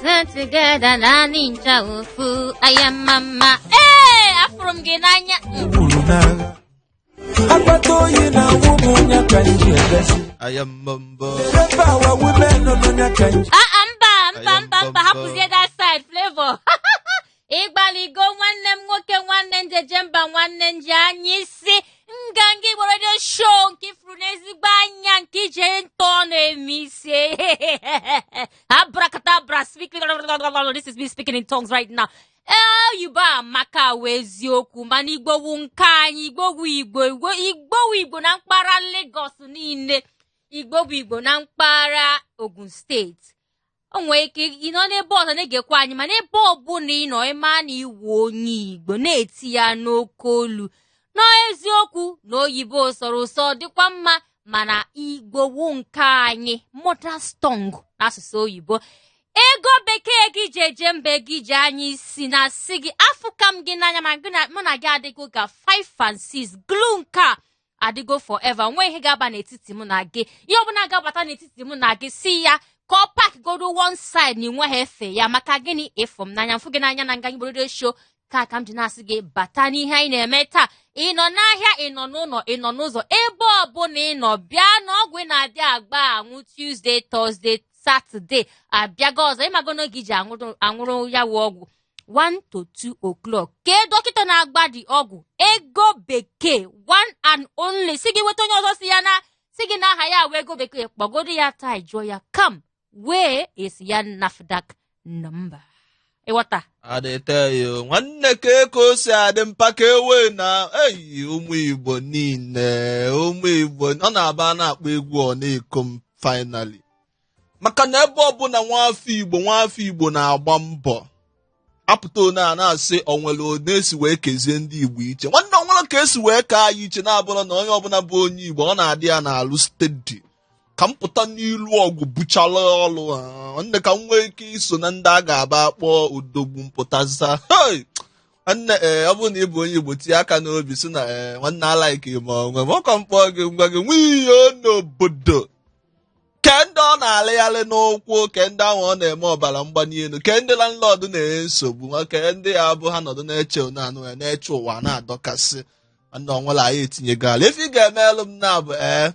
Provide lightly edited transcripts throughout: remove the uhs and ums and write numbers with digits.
Stand together na anyị ncha ofu aya mama. Ee, afụrụ m gị n'anya. Kwuru n'agha akpata oyi na-awụ m onye ka m ji ebezi. Aya mbọmbọ. Ebe awa women nọ n'onye ka m ji. Ah, ah, mba mba mba mba, Aya mbọmbọ. Hapụzie that side, Flavor. Ịgbaligo nwanne m nwoke, nwanne njeje mba, nwanne nje anyị isi Nganga Igbo Radio Show nke ifuru n'ezigbo anya nke ije ntọ na-eme isi. Abracadabra, speak. This is me speaking in tongues right now. Ee, oyibo amaka wee eziokwu, mana Igbo wu nke anyị. Igbo wu Igbo, Igbo, Igbo wu Igbo na mpaghara Lagos niile, Igbo bụ Igbo na mpaghara Ogun Steeti. O nwere ike ị nọ n'ebe ọzọ na-egekwa anyị, mana ebe ọbụla ị nọ, ịma na iwu onye Igbo na-eti ya n'oke olu. N'eziokwu na oyibo sọrọ ụsọ dịkwa mma, mana Igbo wu nke anyị, mother's tongue n'asụsụ oyibo. Ego bekee gị ji eje mba, gị ji anya isi na asị gị afụka m gị n'anya, ma gị na mụ na gị adịgo ka 5 and 6 glue. Nke a adịgo forever, nwee ihe ga-aba n'etiti mụ na gị. Ihe ọbụla ga-abata n'etiti mụ na gị, si ya ka ọ park godo one side na inweghị efe ya. Maka gịnị? Ịfụ m n'anya, mfụ gị n'anya na Nganga Igbo Radio Show ka m ji na-asị gị bata n'ihe anyị na-eme taa. Ị nọ n'ahịa, ị nọ n'ụlọ, ị nọ n'ụzọ, ebe ọbụla ị nọ, bịa n'ọgwụ ị na-adị agba anwụ Tuesday, Thursday, Saturday abịago ọzọ. Ịmago n'oge iji anwụrụ ya wụ ọgwụ 1 to 2 o'clock. Kee dọkịta na-agba dị ọgwụ ego bekee, one and only, si gị nweta onye ọzọ si ya na si gị na aha ya wee ego bekee, kpọgodo ya taa, jụọ ya kam wee esi ya NAFDAC number, ịghọta? Adịteyo nwanne, ka o si adị mpaka ewe na eyi ụmụ Igbo niile, ụmụ Igbo, ọ na-aba na-akpọ egwu, ọ na-eko m finally, maka na ebe ọbụla nwaafọ Igbo, nwaafọ Igbo na-agba mbọ apụta one a na-asị onwere one esi wee kezie ndị Igbo iche. Nwanne, onwere ka esi wee kee anyị iche na-abụrụ na onye ọbụla bụ onye Igbo, ọ na-adị ya n'alụ steady ka m pụta n'ilu ọgụ buchala ọlụ ha. Nwanne, ka m nwee ike iso na ndị a ga-aba akpọ odogwu mpụtaza. Hey! Nwanne, ee, ọ bụrụ na ị bụ onye Igbo, tinye aka n'obi si na ee, nwanne, a-like ma onwe m ọkọ mkpọ gị, ngwa gị nwee n'obodo ke ndị ọ na-alịgharị n'ụkwụ, ke ndị ahụ ọ na-eme ọbara mgbali elu, ke ndị landlord na-enye nsogbu, ke ndị ya bụ ha nọdụ na-eche anụ ya na-eche ụwa na-adọkasị. Nwanne, onwere anyị etinyego ala ife ị ga-emelụ m na bụ ee,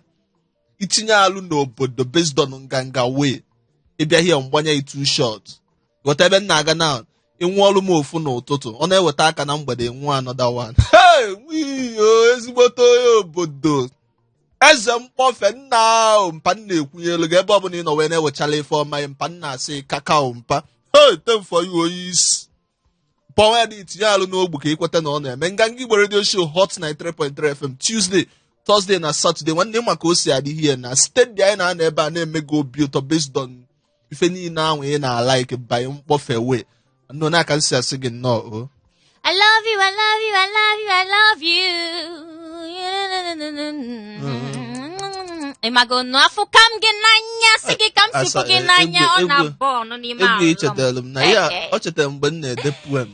itinye alụ n'obodo based on nganga wee ịbịa hie mgbanye itu short. Ghọta ebe m na-aga na ịnwụ ọrụ m ofu n'ụtụtụ, ọ na-eweta aka na mgbede nwa another one. Hey, wiyo ezigbote onye obodo, eze mkpọfe nna ahụ, mpa m na-ekwunyelu gị ebe ọbụla ị nọ wee na-ewechala ife ọma ya. Mpa m na-asị kakao mpa. Hey, tem for you, onye isi pọnwa dị itinye alụ n'ogbu ka ịkweta na ọ na-eme Nganga Igbo Radio Show, Hot 93.3 FM, Tuesday, Thursday na Saturday. Nwanne, maka o si adị hie na steady anyị na-anọ ebe a na-eme gị obi ụtọ based on ife niile ahụ ị na-alike banye mkpọfe wee nnọọ n'aka m si asị gị nnọọ o. I love you, I love you, I love you, I love you. Ịmago nụ afụ ka m gị n'anya, si gị ka m si Asa, fụ gị n'anya, ọ na-abọ ọnụ n'ime egwu ahụ. ị chetara m na ya ọ chetara mgbe m na-ede poem.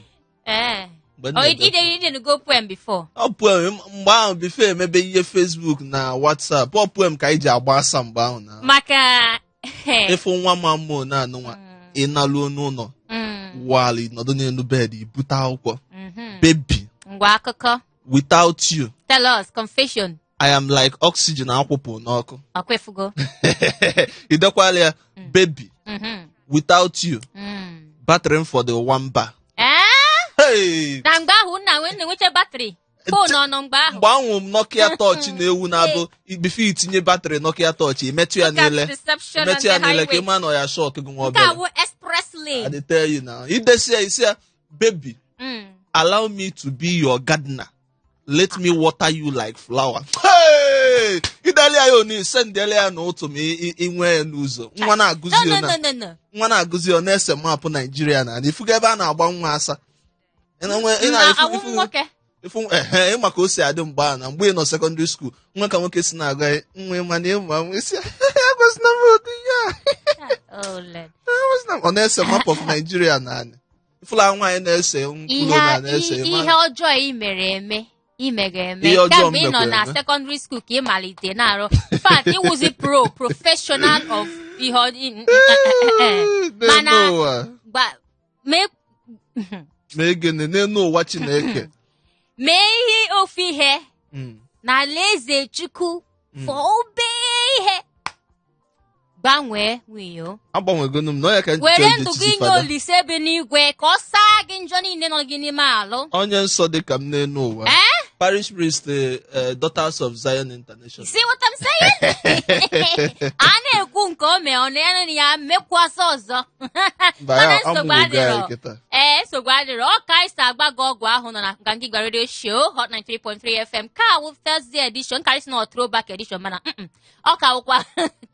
Mgbe m Oh, na-ede ide ide go poem before. Ọ poem mgbe ahụ, before emebe ihe Facebook na WhatsApp, ọ poem ka anyị ji agba asa mgbe ahụ na Maka ịfụ nwa ma mmụọ na-anụ nwa ịnaluo n'ụlọ wali nọdụ n'elu bed, ibute akwụkwọ, baby. Ngwa akụkọ. Without you, Tell us confession. I am like oxygen akwụpụ n'ọkụ. Ọkwefugo. Idekwala ya, baby, without you, battery m for the one bar. Eh? Hey! Na mgbe ahụ nna nwe na-enwecha battery phone ọ nọ mgbe ahụ. Mgbe ahụ m Nokia Touch na-ewu na-abụ before itinye battery Nokia Touch, imetụ ya Look at n'ile deception on metụ ya the n'ile ka highway. ị ma na ọ ya shock gị nwa Nke a obere. wụ express I lane. dey tell you now, idesi ya, isi ya, baby, allow me to be your gardener, let me water you like flower. Hey! Ideli ya oni sendele ya n'ụtụ ma ị nwee ya n'ụzọ nwa na-agụzi No, no, na no, no, no. nwa na-agụzi, ọ na-ese map Naijiria na ifuga ebe a na-agba nwa asa. Ị na-enwe- ị Na na- awụ nwoke. Ifu ehe, ịma ka o si adị mgbe a na mgbe ị nọ secondary school, nwa ka nwoke si na-agwa nwa mana ịma nwa isi agwazina m ụdị ya. Oh, Lord. Agwazina m. Ọ na-ese map of Nigeria na anị ifụla nwaanyị na-ese mkpụrụ Ihe na na-ese ihe ọjọọ ị mere eme, imega eme Ihe ọjọọ kamgbe ị nọ m na mekwa eme. Secondary school ka ị malite na-arụ. In fact, ịwụzi professional of ihe mana n'ụwa. gba mee. Mee gịnị n'elu ụwa Chineke? Mee ihe ofu ihe na alaeze Chukwu for obere ihe, gbanwee nwunye. Agbanwegonu m na onye ka m ji Were chọọ ije ndụ gị chizi nye fada. Olise bi n'igwe ka ọ saa gị njọ niile nọ gị n'ime alụ. Onye nsọ dị ka m n'elu ụwa. Eh? Parish priest, Daughters of Zion International. See what I'm saying? A na-ekwu nke o mee, ọ na ya mekwasị ọzọ. Mba, Mana ya nsogbu amụgo anyị adịrọ. kịta. Ee, nsogbu adịrọ. Ọ ka anyị si agba gị ọgwụ ahụ nọ na Nganga Igba Radio Show, Hot 93.3 FM ka wụ Thursday edition, ka anyị si na throwback edition, mana ọ ka wụkwa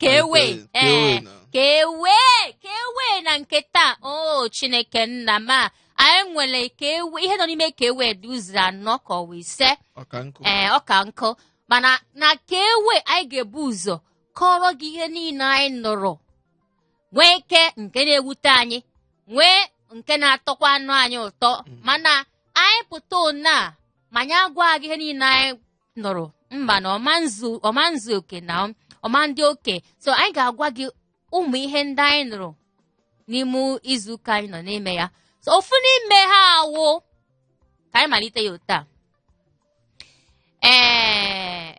ka ewe. Ka ewe Ee, na. ka ewe, ka ewe na nke taa. O Chineke nna m a, anyị nwere ka ewe ihe nọ n'ime ka ewe dị ụzọ anọ ka ọ wụ ise. Ọka nkụ. Ee, ọ ka nkụ, mana na ka ewe anyị ga-ebu ụzọ kọrọ gị ihe niile anyị nụrụ, nwee ike nke na-ewute anyị, nwee nke na-atọkwa anụ anyị ụtọ. Mana anyị pụta ona ma anyị agwa gị ihe niile anyị nụrụ, mba, na ọma nzu ọma nzu oke na ọma ndị oke. So anyị ga-agwa gị ụmụ ihe ndị anyị nụrụ n'ime izu ụka anyị nọ n'ime ya. So ofu n'ime ha awụ ka anyị malite ya otu a. Ee,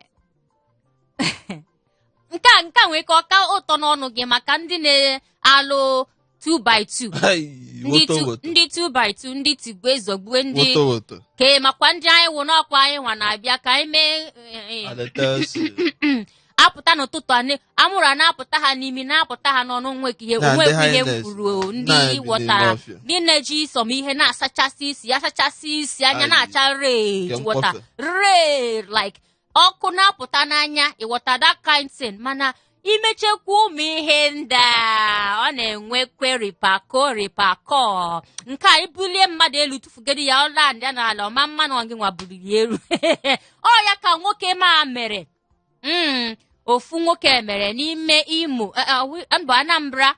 nke a nwere ka ọ ka ụtọ n'ọnụ gị maka ndị na-alụ 2 by 2. Ai, Ndị woto woto. Ndị 2 by 2, ndị tigwe zọgbue, ndị Woto woto. ke makwa ndị anyị wụ n'ọkwa anyị nwa na-abịa ka anyị mee Aletasi. Apụta n'ụtụtụ, amụrụ a na-apụta ha n'imi, na-apụta ha n'ọnụ, nwekwa ihe Na ndị nwekwa ihe m highness, kwuru o, ndị na-ebi n'ime ghọtara ọfịa. Ndị na-eji isom ihe na-asachasị isi, asachasị isi anya Ai, na-acha red. nke Ghọta? mkpọfe. Red like ọkụ na-apụta n'anya, ịghọta that kind thing. Mana imechekwa ụmụ ihe ndị a, ọ na-enwekwe ripako ripako. Nke a, ibulie mmadụ elu tụfugoro ya, ọla ndị n'ala ọma mma na gị nwa buliri elu. Ọ ya ka nwoke ma mere. Ofu nwoke mere n'ime Imo, mbụ Anambra.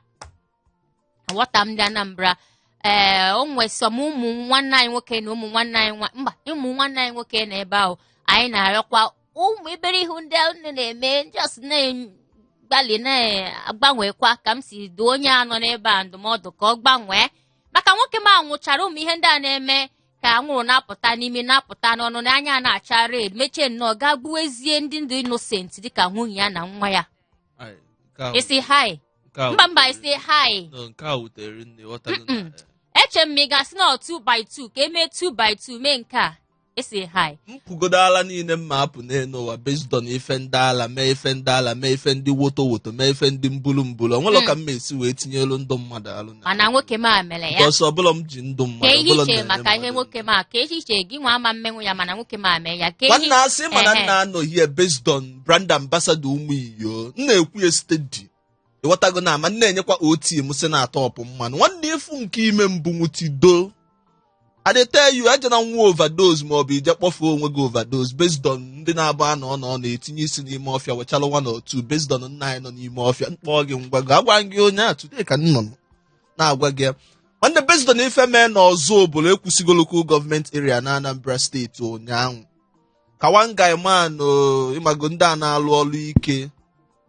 Aghọta m ndị Anambra. Ee, o nwesom ụmụ nwanne anyị nwoke na ụmụ nwanne anyị nwa, mba, ụmụ nwanne anyị nwoke na ebe ahụ. Anyị na-arịọkwa ụmụ ibere ihu ndị unu na-eme just na-agbalị na-agbanwekwa ka m si duo onye a nọ n'ebe a ndụmọdụ ka ọ gbanwee, maka nwoke m a nwụchara ụmụ ihe ndị a na-eme ka anwụrụ na-apụta n'imi, na-apụta n'ọnụ, n'anya na-acha red, mechie nnọọ gaa gbuwezie ndị ndụ innocent dịka nwunye ya na nwa ya. Ai, nke a Isi hai. nke a Mba, mba. wutere. Isi hai. No, nke a wutere nne, ghọtago na, Eche m ma ị ga-asị na 2 by 2 ka emee 2 by 2 mee nke a esi hai. M pụgodo ala niile m ma apụ n'elu ụwa based on ife ndị ala mee, ife ndị ala mee, ife ndị woto woto mee, ife ndị mbulu mbulu, onwere ka m esi wee tinye elu ndụ mmadụ alụ na Mana nwoke m a mere ya. Because ọbụla m ji ndụ Ka mmadụ ihe ọbụla m iche na-enye maka ihe mmadụ. nwoke m a, ka ihe iche gị nwa ama mmenwu ya, mana nwoke m a mee ya, ka ihe Nwanne, asị mana nna anọ here based on brand ambassador ụmụ iyo m na-ekwu ya steady, ịghọtago na ama m na-enyekwa ot m si na atọpụ mmanụ. Nwanne, ịfụ nke ime mbụ nwutido, I dey tell you, ejena nwa overdose maọbụ ije kpọfuo onwe gị overdose based on ndị na-abụ anọ ọ na-etinye isi n'ime ọfịa wechala one or two based on nna anyị nọ n'ime ọfịa mkpọ gị ngwa gị agwa gị onye a today ka m nọ na-agwa gị ya. Nwanne, based on ife mee na ọzọ obodo ekwusigo local government area na Anambra Steeti ụnyaahụ, ka one guy man o, ịmago ndị a na-alụ ọlụ ike,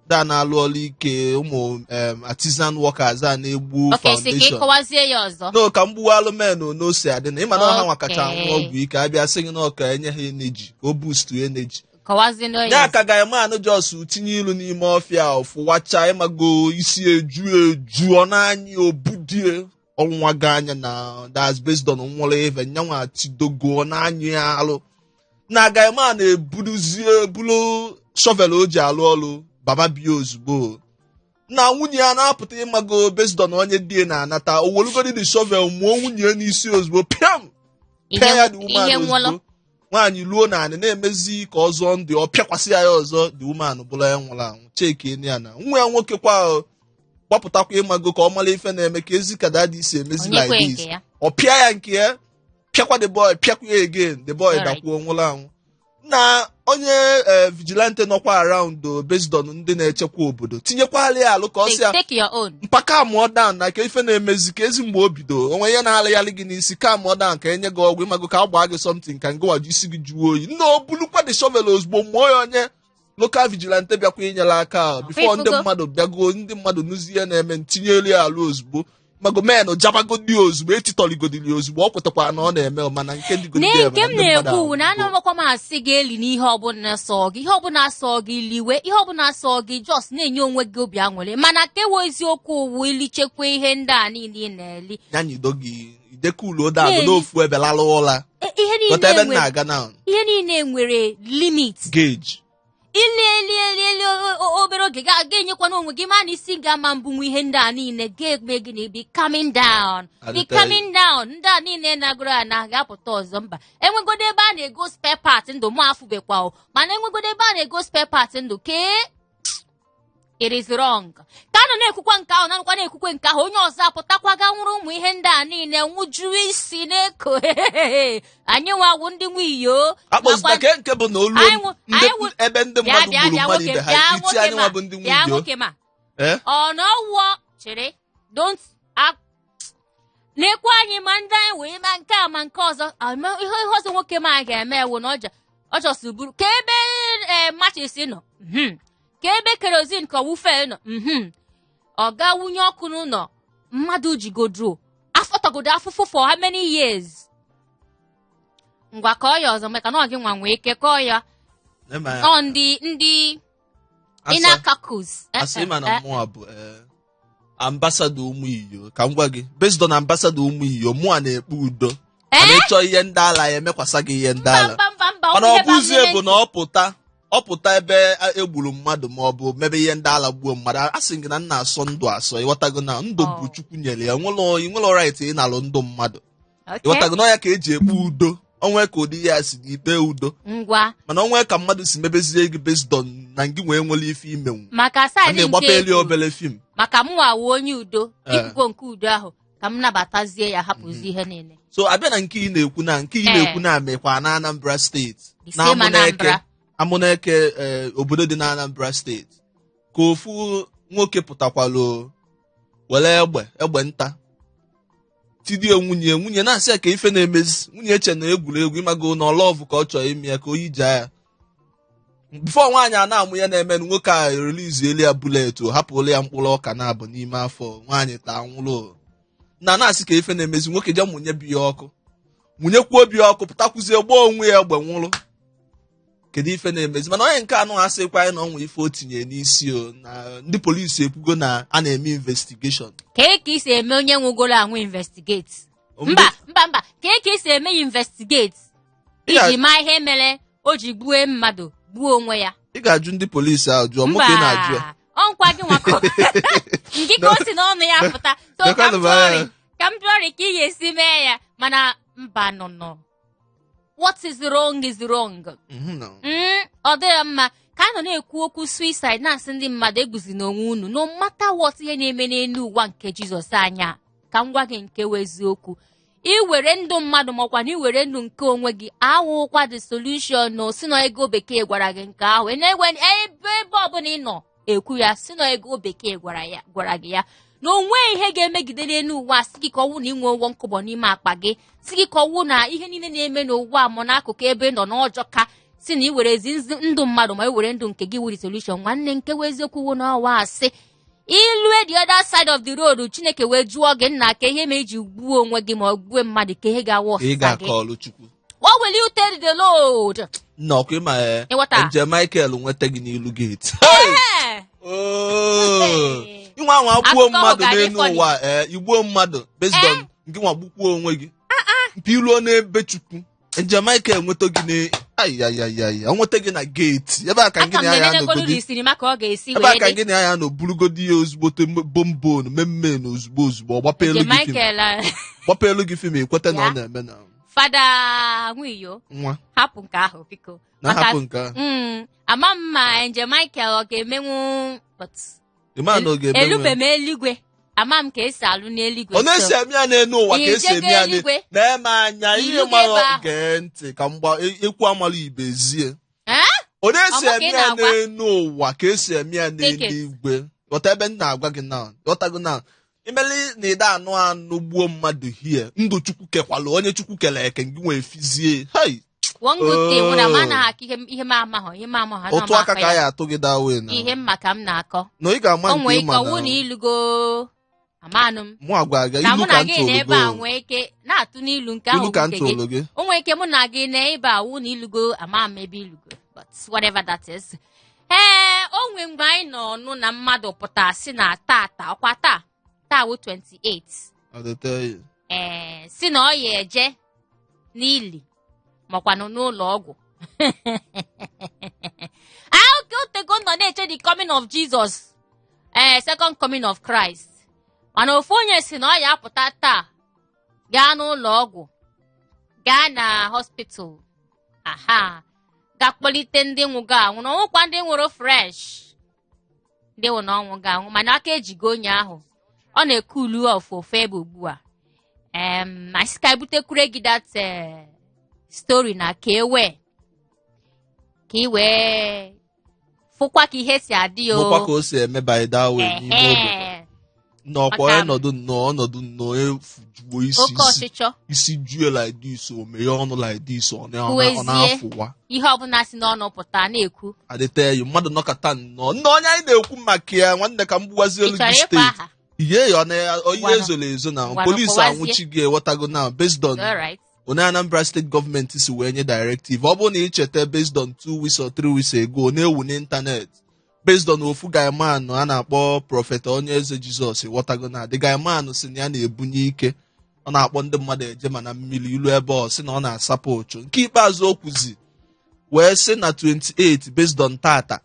ndị a na-alụ ọlụ ike, ụmụ artisan workers a na-egbu Ok, si ka ị foundation. kọwazie ya ọzọ. No, ka mgbuwalụ men n'ose adị na ịma na ọha nwa kacha Okay. anwụ ọgwụ ike, abịa sị gị na ọka enye ha energy ka o boost energy. Kọwazie n'onye. Ya ka guy man just tinye ilu n'ime ọfịa fụwacha, ịmago isi eju eju ọ n'anya obudie ọnwa gị anya na that's based on nwụrụ ife nyanwa tidogo ọ n'anya ya alụ na guy man eburuzie buru shovel o ji alụ ọrụ baba bia ozugbo na nwunye ya na-apụta, ịmago based on onye die na-anata, o welugodi the shovel mụọ nwunye ya n'isi ozugbo, pịam pịa ya the woman Ihe nwụlọ. ozugbo. Nwaanyị luo naanị na-emezi ka ọ zụọ ndụ, ọ pịakwasị ya ya ọzọ, the woman bụrụ ya nwụrụ anwụ. Cheki ya na nwa ya nwoke kwa o, gbapụtakwa, ịmago ka ọ mara ife na-eme, ka ezi ka daddy si emezi Onye like kwe this. nke ya. Ọ pịa ya nke ya, pịakwa the boy, pịakwa ya again, the boy dakwuo nwụrụ anwụ. Na onye vigilante nọkwa around o, based on ndị na-echekwa obodo, tinyekwala ya alụ ka ọ sị ya Take your own. mpaka mụọ down na ka ife na-emezi ka ezi mgbe o bido onwe ihe na-alịghalị gị n'isi ka mụọ down ka enye gị ọgwụ, ịmago ka a gbaa gị something ka ngụwaji isi gị jụọ oyi. Nna, o bulukwa the shovel ozugbo mụọ ya, onye local vigilante bịakwa inyere aka before ndị Ifugo. mmadụ bịago, ndị mmadụ nụzi ihe na-eme, ntinye elu ya alụ ozugbo. Mago men jabagodi ozugbo, etitọligodili ozugbo, ọ kwetakwa na ọ na-eme, mana nke dịgodi na ebe nke m na ndị mmadụ na-ekwu wụ na anwụgo. anaghịkwa m asị gị eli n'ihe ọbụla sọ gị, ihe ọbụla sọ gị liwe, ihe ọbụla sọ gị just na-enye onwe gị obi aṅụrị, mana ka ewe eziokwu wụ ilichekwa ihe ndị a niile ị na-eli. Ya nyido gị idekuluo down Na-eli. n'ofu ebe lalụ ụla. Ihe Ghọta niile ebe m nwere na-aga now. Ihe niile nwere limit. Gauge. Ili eli eli eli obere oge ga-enyekwana onwe gị, ma na isi ga-ama mbunwu ihe ndị a niile ga-eme gị na be coming down, be Adịte- coming down. Ndị a niile na-agụrụ a na ga-apụta ọzọ. Mba, enwegodo ebe a na-ego spare part ndụ, mụ afụbekwa o, mana enwegodo ebe a na-ego spare part ndụ kee. It is wrong ka a nọ na-ekwukwa nke ahụ, na-anụkwa na-ekwukwe nke ahụ, onye ọzọ apụtakwa ga nwụrụ ụmụ ihe ndị a niile nwụjuo isi na-eko. Anyị nwawu ndị nwe iyo. Akpọzita Nakwa- ke nke bụ na olu Anyị nwụ- ndị anyị nwụ- ebe ndị Bịa, mmadụ bịa, gburu bịa, mmadụ nwoke, ibe ha bịa, iti nwoke anyị ma, nwa bụ ndị bịa nwe iyo. nwoke ma. Eh? Ọ na ọwụọ chere, don't na-ekwe anyị ma ndị anyị wee ma nke a ma nke ọzọ. Ihe ọzọ nwoke ma ga-eme wụ na ọ just buru ka ebe matches nọ, ka ebe kerosene ka ọwụfe nọ, ọ ga wunye ọkụ n'ụlọ mmadụ jigodro afọtagodo afụfụ for how many years. Ngwa, kọọ ya ọzọ maka na ọ gị nwa nwee ike kọọ ya. Ema ya. Ọ ndị Asa- inner caucus. Asị ịma na mmụọ bụ ambassador ụmụ iyo, ka m gwa gị, based on ambassador ụmụ iyo, mụa na-ekpe udo. Mana ịchọ ihe ndị ala ya emekwasa gị ihe ndị Mba. ala. Mba, mba, mba. Mana ọ ọ bụ ihe bụzie ba bụ na ọ pụta ebe egburu mmadụ ma ọ bụ mebe ihe ndị ala gbuo mmadụ, a sị gị na nna asọ ndụ asọ. Ịghọtago na ndụ bụ Chukwu nyere ya, nwere right ịnalụ ndụ mmadụ. Ịghọtago na ọ ya ka eji ekpe udo, onwe ka ụdị ya si ikpe udo. Ngwa. Mana onwe ka mmadụ si mebezie gị based on na ngị nwee nwere ife imenwu Maka a side nke na-egbapeli ekwuru, obere film. Maka mụ awụ onye udo. Ikwukwo nke udo ahụ ka m nabatazie ya, hapụzi ihe niile. So abịa na nke ị na-ekwu na nke ị na-ekwu na mekwa na Anambra steeti The na same Amụneke. Anambra. Amụneke, obodo dị na Anambra steeti, ka ofu nwoke pụtakwalụ were egbe nta tidie nwunye. Nwunye na-asị ya ka ife na-emezi. Nwunye eche na egwuregwu, ịmago na ọlọvụ ka ọ chọrọ ime ya ka oyi jaa ya. Before nwaanyị a na-amụ ya na-eme, nwoke a release elu ya bullet, hapụrụ ya mkpụrụ ọka na-abụ n'ime afọ. Nwaanyị taa nwụrụ na na-asị ka ife na-emezi. Nwoke je mụnye bi ya ọkụ, mụnyekwuo bi ya ọkụ, pụtakwuzie gbaa onwe ya egbe nwụrụ. Kedu ife na-emezi? Mana onye nke anụ asịkwa anyị na ọnwa ife o tinye n'isi o na ndị polisi ekwugo na a na-eme investigation. Kee ka isi eme onye nwụgoro anwụ investigate? Mba, mba, mba, kee ka isi eme ya investigate iji maa ihe mere o ji gbue mmadụ, gbuo onwe ya? Ị ga-ajụ ndị polisi ahụ, jụọ mụ ka ị na-ajụ ya. Ọ nkwa gị nwakọ nke ka o si n'ọnụ ya pụta. So ka m Lekwanụ m jụọ anya. Ri, ka m jụọ ri ka ị ga-esi mee ya, mana mba, nọ nọ, what is wrong is wrong. No. Ọ dịghị mma ka a nọ na-ekwu okwu suicide, na-asị ndị mmadụ egbuzi n'onwe unu, no matter what ihe na-eme n'elu ụwa nke Jizọs anya. Ka m gwa gị nke wụ eziokwu, iwere ndụ mmadụ makwa na iwere ndụ nke onwe gị awụkwa the solution. Na si na ego bekee gwara gị nke ahụ, na-enwe ebe ọbụla ị nọ ekwu ya, si na ego bekee gwara gị ya na onwe ihe ga-emegide n'elu ụwa, si gị ka ọnwụ na inwe ụgwọ nkụbọ n'ime akpa gị, si gị ka ọnwụ na ihe niile na-eme n'ụwa ma n'akụkụ ebe ị nọ n'ọjọọ, ka si na iwere ezi ndụ mmadụ ma iwere ndụ nke gị wuri solution. Nwanne, nke wụ eziokwu wụ na ọwa asị ilue the other side of the road, Chineke wee jụọ gị, nna, ka ihe ma iji gbuo onwe gị ma ọ gbuo mmadụ, ka ihe ga-awa Ka ị ọsịsa gị? ga-akọ ọlụ Chukwu. What will you tell the Lord? Nna, ọkwa ịma ya. Ịghọta? Nje Michael nweta gị n'ilu gate. Ee. Oh. Inwe anwa gbuo Akụkọ ahụ mmadụ ga-adị n'elu funny. ụwa, ee, igbuo mmadụ based on gị nwa gbukwuo onwe gị mpi iluo n'ebe Chukwu, nje Michael nweta gị na ayayayaya, o nweta gị na gate ebe a ka Aka gị m na ya na-enenegolu anọgodi sinima ka ọ ga-esi ebe a wee ka dị. gị na ya nọ burugodi ya ozugbo bombon memme ozugbo ozugbo ọ gbapelu Nje gị film. Michael Gbapelu gị film, ekweta na Ya. ọ na-eme na Fada Nwiyo. Nwa. Hapụ nke ahụ biko. Na hapụ nke ahụ. Ama m ma nje Michael ọ ga-emenwu, but Ịma na ọ ga-emenwu ya. Elube m eluigwe, ama m ka esi alụ n'eluigwe. Ọ na-esi So, eme ya n'elu ụwa ka esi eme ya Ijego eluigwe. na-eme anya ihe Ilugo mara ebe ahụ. Gee ntị ka m gba ekwu amala ibe zie. Eh? Ọ na-esi Ọ mụ ka eme ị ya na-agwa? n'elu ụwa ka esi eme ya Take it. n'eluigwe. Ghọta ebe m na-agwa gị na ghọtago na imeli na ịda anụ anụ gbuo mmadụ hie ndụ Chukwu kekwala onye Chukwu kere eke gị nwee fizie hei. One good thing nwụ na m Oh. anaghị akọ ihe m amahọ, ihe m amahọ ana Otu m aka akọ ka a ya. ya atụ gị dawe na Ihe mma ka m na-akọ. Na ị ga-ama O nke nwee ịma ike ọwụ na na ilugo. Amanụ m Mụ agwa gị ka ilu mụ na ka m gị tụrụ na ebe a gị. nwee ike na-atụ n'ilu nke ahụ Ilu ka bụ m nke gị. tụrụ gị. O nwee ike mụ na gị na ebe a wụ na ilugo, ama m ebe ilugo, but whatever that is. Ee, o nwee mgbe anyị nọ nụ na mmadụ pụta sị na tata, ọkwa taa taa wụ 28, I dey tell you. ee, si na ọ ya eje n'ili makwanụ n'ụlọ ọgwụ. Ahụ otego nọ na-eche the coming of Jesus, ee, second coming of Christ, mana ofu onye si na ọ ya apụta taa gaa n'ụlọ ọgwụ, gaa na hospital, aha, ga kpọlite ndị nwụgo anwụ, na ọnwụkwa ndị nwụrụ fresh, ndị nwụ na ọnwụ ga anwụ, mana aka ejigo onye ahụ, ọ na-ekulu ofu ofu ebe ugbu a. Anyị sị ka anyị butekwure gị that story na ka ewe ka ị wee fụkwa ka ihe si adị o. Nụkwa ka o si eme by that way n'ime ogbe. Ehe. N'ọkwa Maka- ọnọdụ nnọọ, ọnọdụ nnọọ efujuo isi. Oke Isi ọchịchọ. Isi jue like this, o meghe ọnụ like this, ọ na- ọ na- ọ Kwuezie. na-afụwa. Ihe ọbụla si n'ọnụ pụta na-ekwu. I dey tell you, mmadụ nọkọta nnọọ nne onye anyị na-ekwu maka ya, nwanne, ka m gbuwazie Ị elu chọrọ gị ịkpọ steeti aha? ihe ya ọ na ọ ihe Ngwanụ. ezoro ezo na Ngwanụ, polisi kọwazie. anwụchi gị, ewetago na based on All right. onye Anambra Steeti gọọmenti si wee nye directive. Ọ bụrụ na ị cheta, based on 2 weeks or 3 weeks ago, na-ewu n'ịntanetị based on ofu guy man a na-akpọ Prophet Onye Eze Jizọs, ghọtago, na the guy man si na ya na-ebunye ike, ọ na-akpọ ndị mmadụ eje mana mmiri ilu ebe ọ sị na ọ na-asapụ ụchụ. Nke ikpeazụ o kwuzi wee sị na 28, based on tata,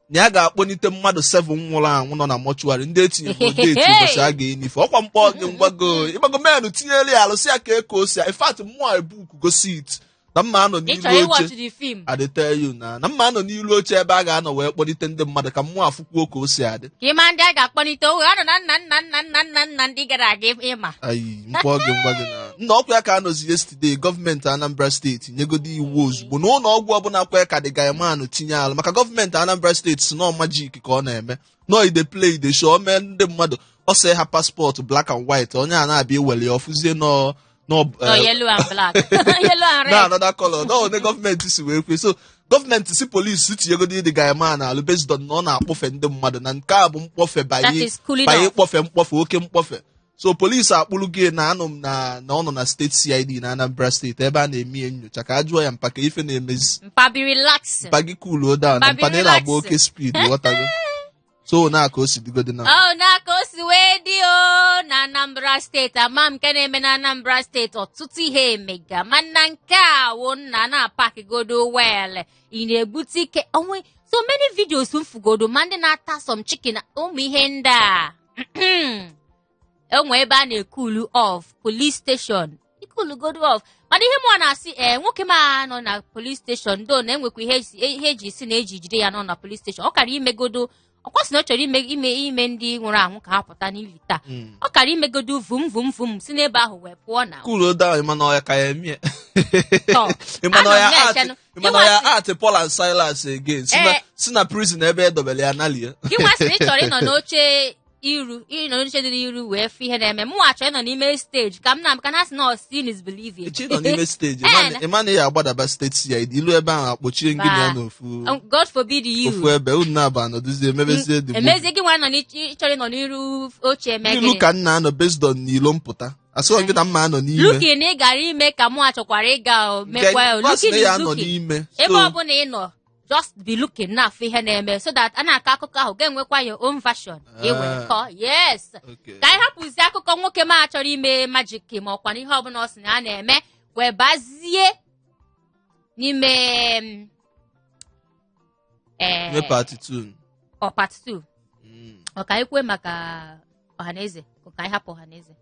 na ya ga-akpọnite mmadụ 7 nwụrụ anwụ nọ na mortuary, ndị etinyere date ụbọchị a ga-enife. Ọkwa mkpọ gị ngwago ịgbago menụ tinyere ya alụsị ya ka eko osi ya. In fact, mmụọ ebook go seat na mma anọ Ị n'ilu chọrọ oche. ịwatch the film? I dey tell you na mma anọ n'ilu oche ebe a ga-anọ wee kpọlite ndị mmadụ ka mmụọ afụkwuo ka o si adị. Ka ịma ndị a ga-akpọlite oge anọ na nna nna nna nna nna nna ndị gara aga ịma. Ayi, mkpọ gị ngwa gị na nna ọkwa ya ka anọzi yesterday, gọọmenti Anambra Steeti nyegodi iwu ozugbo na ụlọ ọgwụ ọbụla kwe ka the guy man tinye alụ, maka gọọmenti Anambra Steeti si nọọ magic ka ọ na-eme, nọọ I dey play, I dey show, o mee ndị mmadụ, ọ see ha passport black and white, onye a na-abịa ewere ya ọfụzie nọọ nọọ No, yellow and black, yellow and na red. Another color no onye gọọmenti si wee kwe. So gọọmenti si polisi tinyegodi the guy man alụ based on na ọ na-akpọfe ndị mmadụ, na nke a bụ mkpọfe That banye is cooling banye off. mkpọfe, mkpọfe, oke mkpọfe. So polisi akpụrụ gị na anụ m na ọ nọ na steeti CID na Anambra Steeti ebe a na-eme ihe nyocha ka a jụọ ya, mpa, ka ife na-emezi. Mpa, be relaxing. Mpa gị cool down na Mpa, be mpa na ị na-agba relaxing. oke speed, ghọtago? So na ka o si dịgodi na Oh, na ka o si wee dị o na Anambra Steeti. Ama m nke na-eme na Anambra Steeti, ọtụtụ ihe emega, mana nke a wụ nna na-apakigodo well, ị na-egbute ike onwe. So many videos m fugodo, ma ndị na-ata some chicken, ụmụ ihe ndị a enwe ebe a na-ekulu off police station, ikulugodo off. Mana ihe mụ na-asị, ee, nwoke m a nọ na police station do na enwekwa ihe eji si na eji jide ya nọ na police station, ọ kara imegodo ọkwa sị na ọ chọrọ ime ndị nwụrụ anwụ ka ha pụta n'ili taa. Ọ kara imegodo vum vum vum si n'ebe ahụ wee pụọ na Cool down, ịma na ọya ka ya emie. Tọ. Ịma na Anọ m ọya na-echenụ. art, ịma na ọya art Paul and Silas again si na Eh. si na prison ebe edobere ya nalie. Gị nwa sị na ị chọrọ ịnọ n'oche iru, ịnọ n'oche dị n'iru wee fụ ihe na-eme. Mụnwa chọrọ ịnọ n'ime stage ka m na ka na asị na seeing is believing. Echi nọ n'ime stage, Eh, ịma na ị ya agbadaba steeti CID ilu ebe ahụ, akpọchie ngị na ya n'ofu God forbid you. ofu ebe unu na-aba anọdụzie emebezie the movie. Emezie gị nwa nọ ịchọrọ ịnọ n'iru oche eme Ilu gịnị? ka m na-anọ based on n'ilo mpụta, asịghị gị na mma anọ n'ime. Looking ị gara ime ka mụ achọkwara ịga o mekwa o. Nke Looking na ya is anọ looking. n'ime. Ebe So ọbụla ị nọ, just be looking, na-afụ ihe na-eme so that a na-akọ akụkọ ahụ ga-enwekwa your own version ị were kọọ. Yes. Ka anyị hapụzie akụkọ nwoke ma chọrọ ime magic ma ọkwa na ihe ọbụla ọ sị na a na-eme, wee bazie n'ime Nye part 2. Ọ part 2. Ọ ka anyị kwue maka Ọhaneze, ka anyị hapụ Ọhaneze.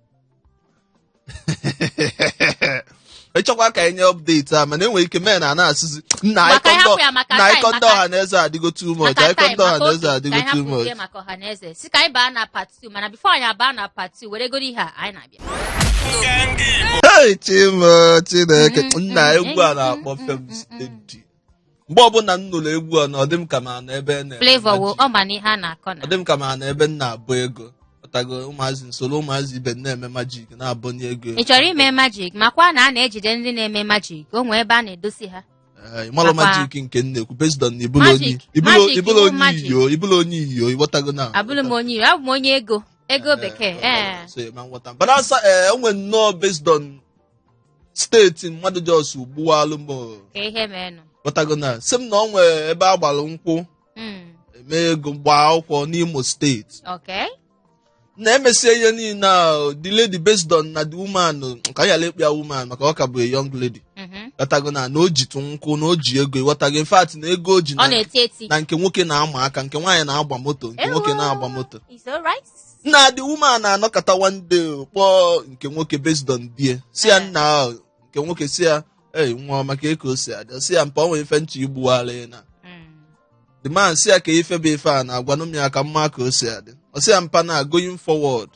Ịchọkwa ka anyị nye update a, mana enwere ike mee na a na-asịzi nna Maka ịkọ anyị hapụ ya maka na time, ịkọ ndị maka- Ọhaneze adịgo too much. Maka Ịkọ time, ndị maka Ọhaneze oge, ka adịgo anyị too much. hapụzie maka Ọhaneze, si ka anyị baa na part 2. Mana before anyị abaa na part 2, were goro ihe a, anyị na-abịa. Hey, Chimo Chineke nna, egwu a na-akpọ fem steady. Mgbe ọbụla m nụrụ egwu a, na ọ dị m ka ma na ebe na-eme Flavour wo magic. ọ ma na ihe a na-akọ na Ọ dị m ka ma na ebe m na-abụ ego ọtago ụmụazị, nsoro ụmụazị ibe m na-eme magic na-abọnye ego. Ị chọrọ ime magic, makwa na a na-ejide ndị na-eme magic, o nwee ebe a na-edosi ha. Ee, ịmalụ Makwa- magic nke m na-ekwu based on na ibụla onye Magic, ibụla magic ibụla iwu onye magic. iyo, ibụla onye iyo, ịghọtago na Abụrụ m onye iro, abụ m onye ego. Ego bekee, ee. So ma nghọta, but asa ee, enwe nnọọ based on steeti mmadụ just gbuwalụ m. Ka ihe meenụ. Ghọtago na sị m na ọ nwee ebe a gbalụ nkwụ, eme ego, gbaa akwụkwọ n'Imo Steeti. Na-emesie ihe niile a, the lady, based on na the woman, ka anyị ghara ịkpọ ya woman maka ọ ka bụ a young lady. Ghọtago na o ji tụ nkwụ, na o ji ego, ịghọtago? In fact, na ego o ji Ọ na na-eti eti. Na nke nwoke na-ama aka, nke nwaanyị na-agba moto, nke nwoke na-agba moto. It's alright. Nna, the woman na-anọkọta one day kpọọ nke nwoke based on die, si ya, nna ahụ, nke nwoke si ya, ei, nwa ọma, ka eko si adị? Si ya, mpa, ọ nwere ife nchọ igbuwala na. The man si ya, ka ife bụ ife a na-agwanụ m ya ka mma ka o si adị? Ọ sị ya, mpa, na going forward,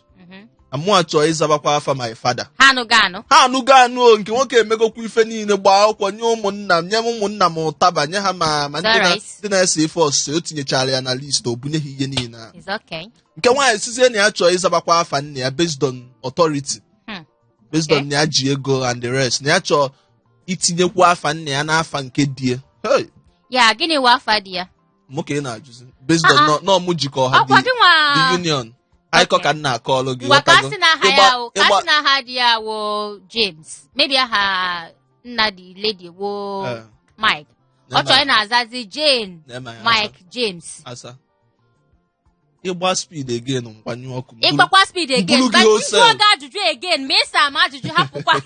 amụa chọọ ịzabakwa afa my father. Ha anụgo anụ. Ha anụgo anụ o. Nke nwoke emegokwa ife niile, gbaa akwụkwọ nye ụmụnna m, nye m ụmụnna m ụtaba, nye ha ma ndị na Alright. ndị na-ese ife ọsụsụ, o tinyechara ya na list, o bunye ha ihe niile a. It's okay. Nke nwaanyị sizie na ya chọọ ịzabakwa afa nna ya based on authority, based on na ya ji ego and the rest, na ya chọọ itinyekwu afa nna ya n'afa nke di ya. Hey, Ya gịnị wụ afa di ya? Mụ ka ị na-ajụzi based on Ah, ah. nọ mụ jikọ ha Ọkwa the gị nwa. the union akọ ka m na-akọọlụ gị. Ngwa, ka Ghọtago? sị na aha ya wụ ka sị na aha di ya wụ James. Maybe aha nna the lady wụ Mike. Ọ chọrọ ị na-azazi Jane Na-eme ya. Mike James. Asa, ịgba speed again, mgbanyụ ọkụ. Ịgbakwa speed again. Mbulu gị Ka m jụọ wholesale. gị ajụjụ again, ma ịsa m ajụjụ, hapụkwa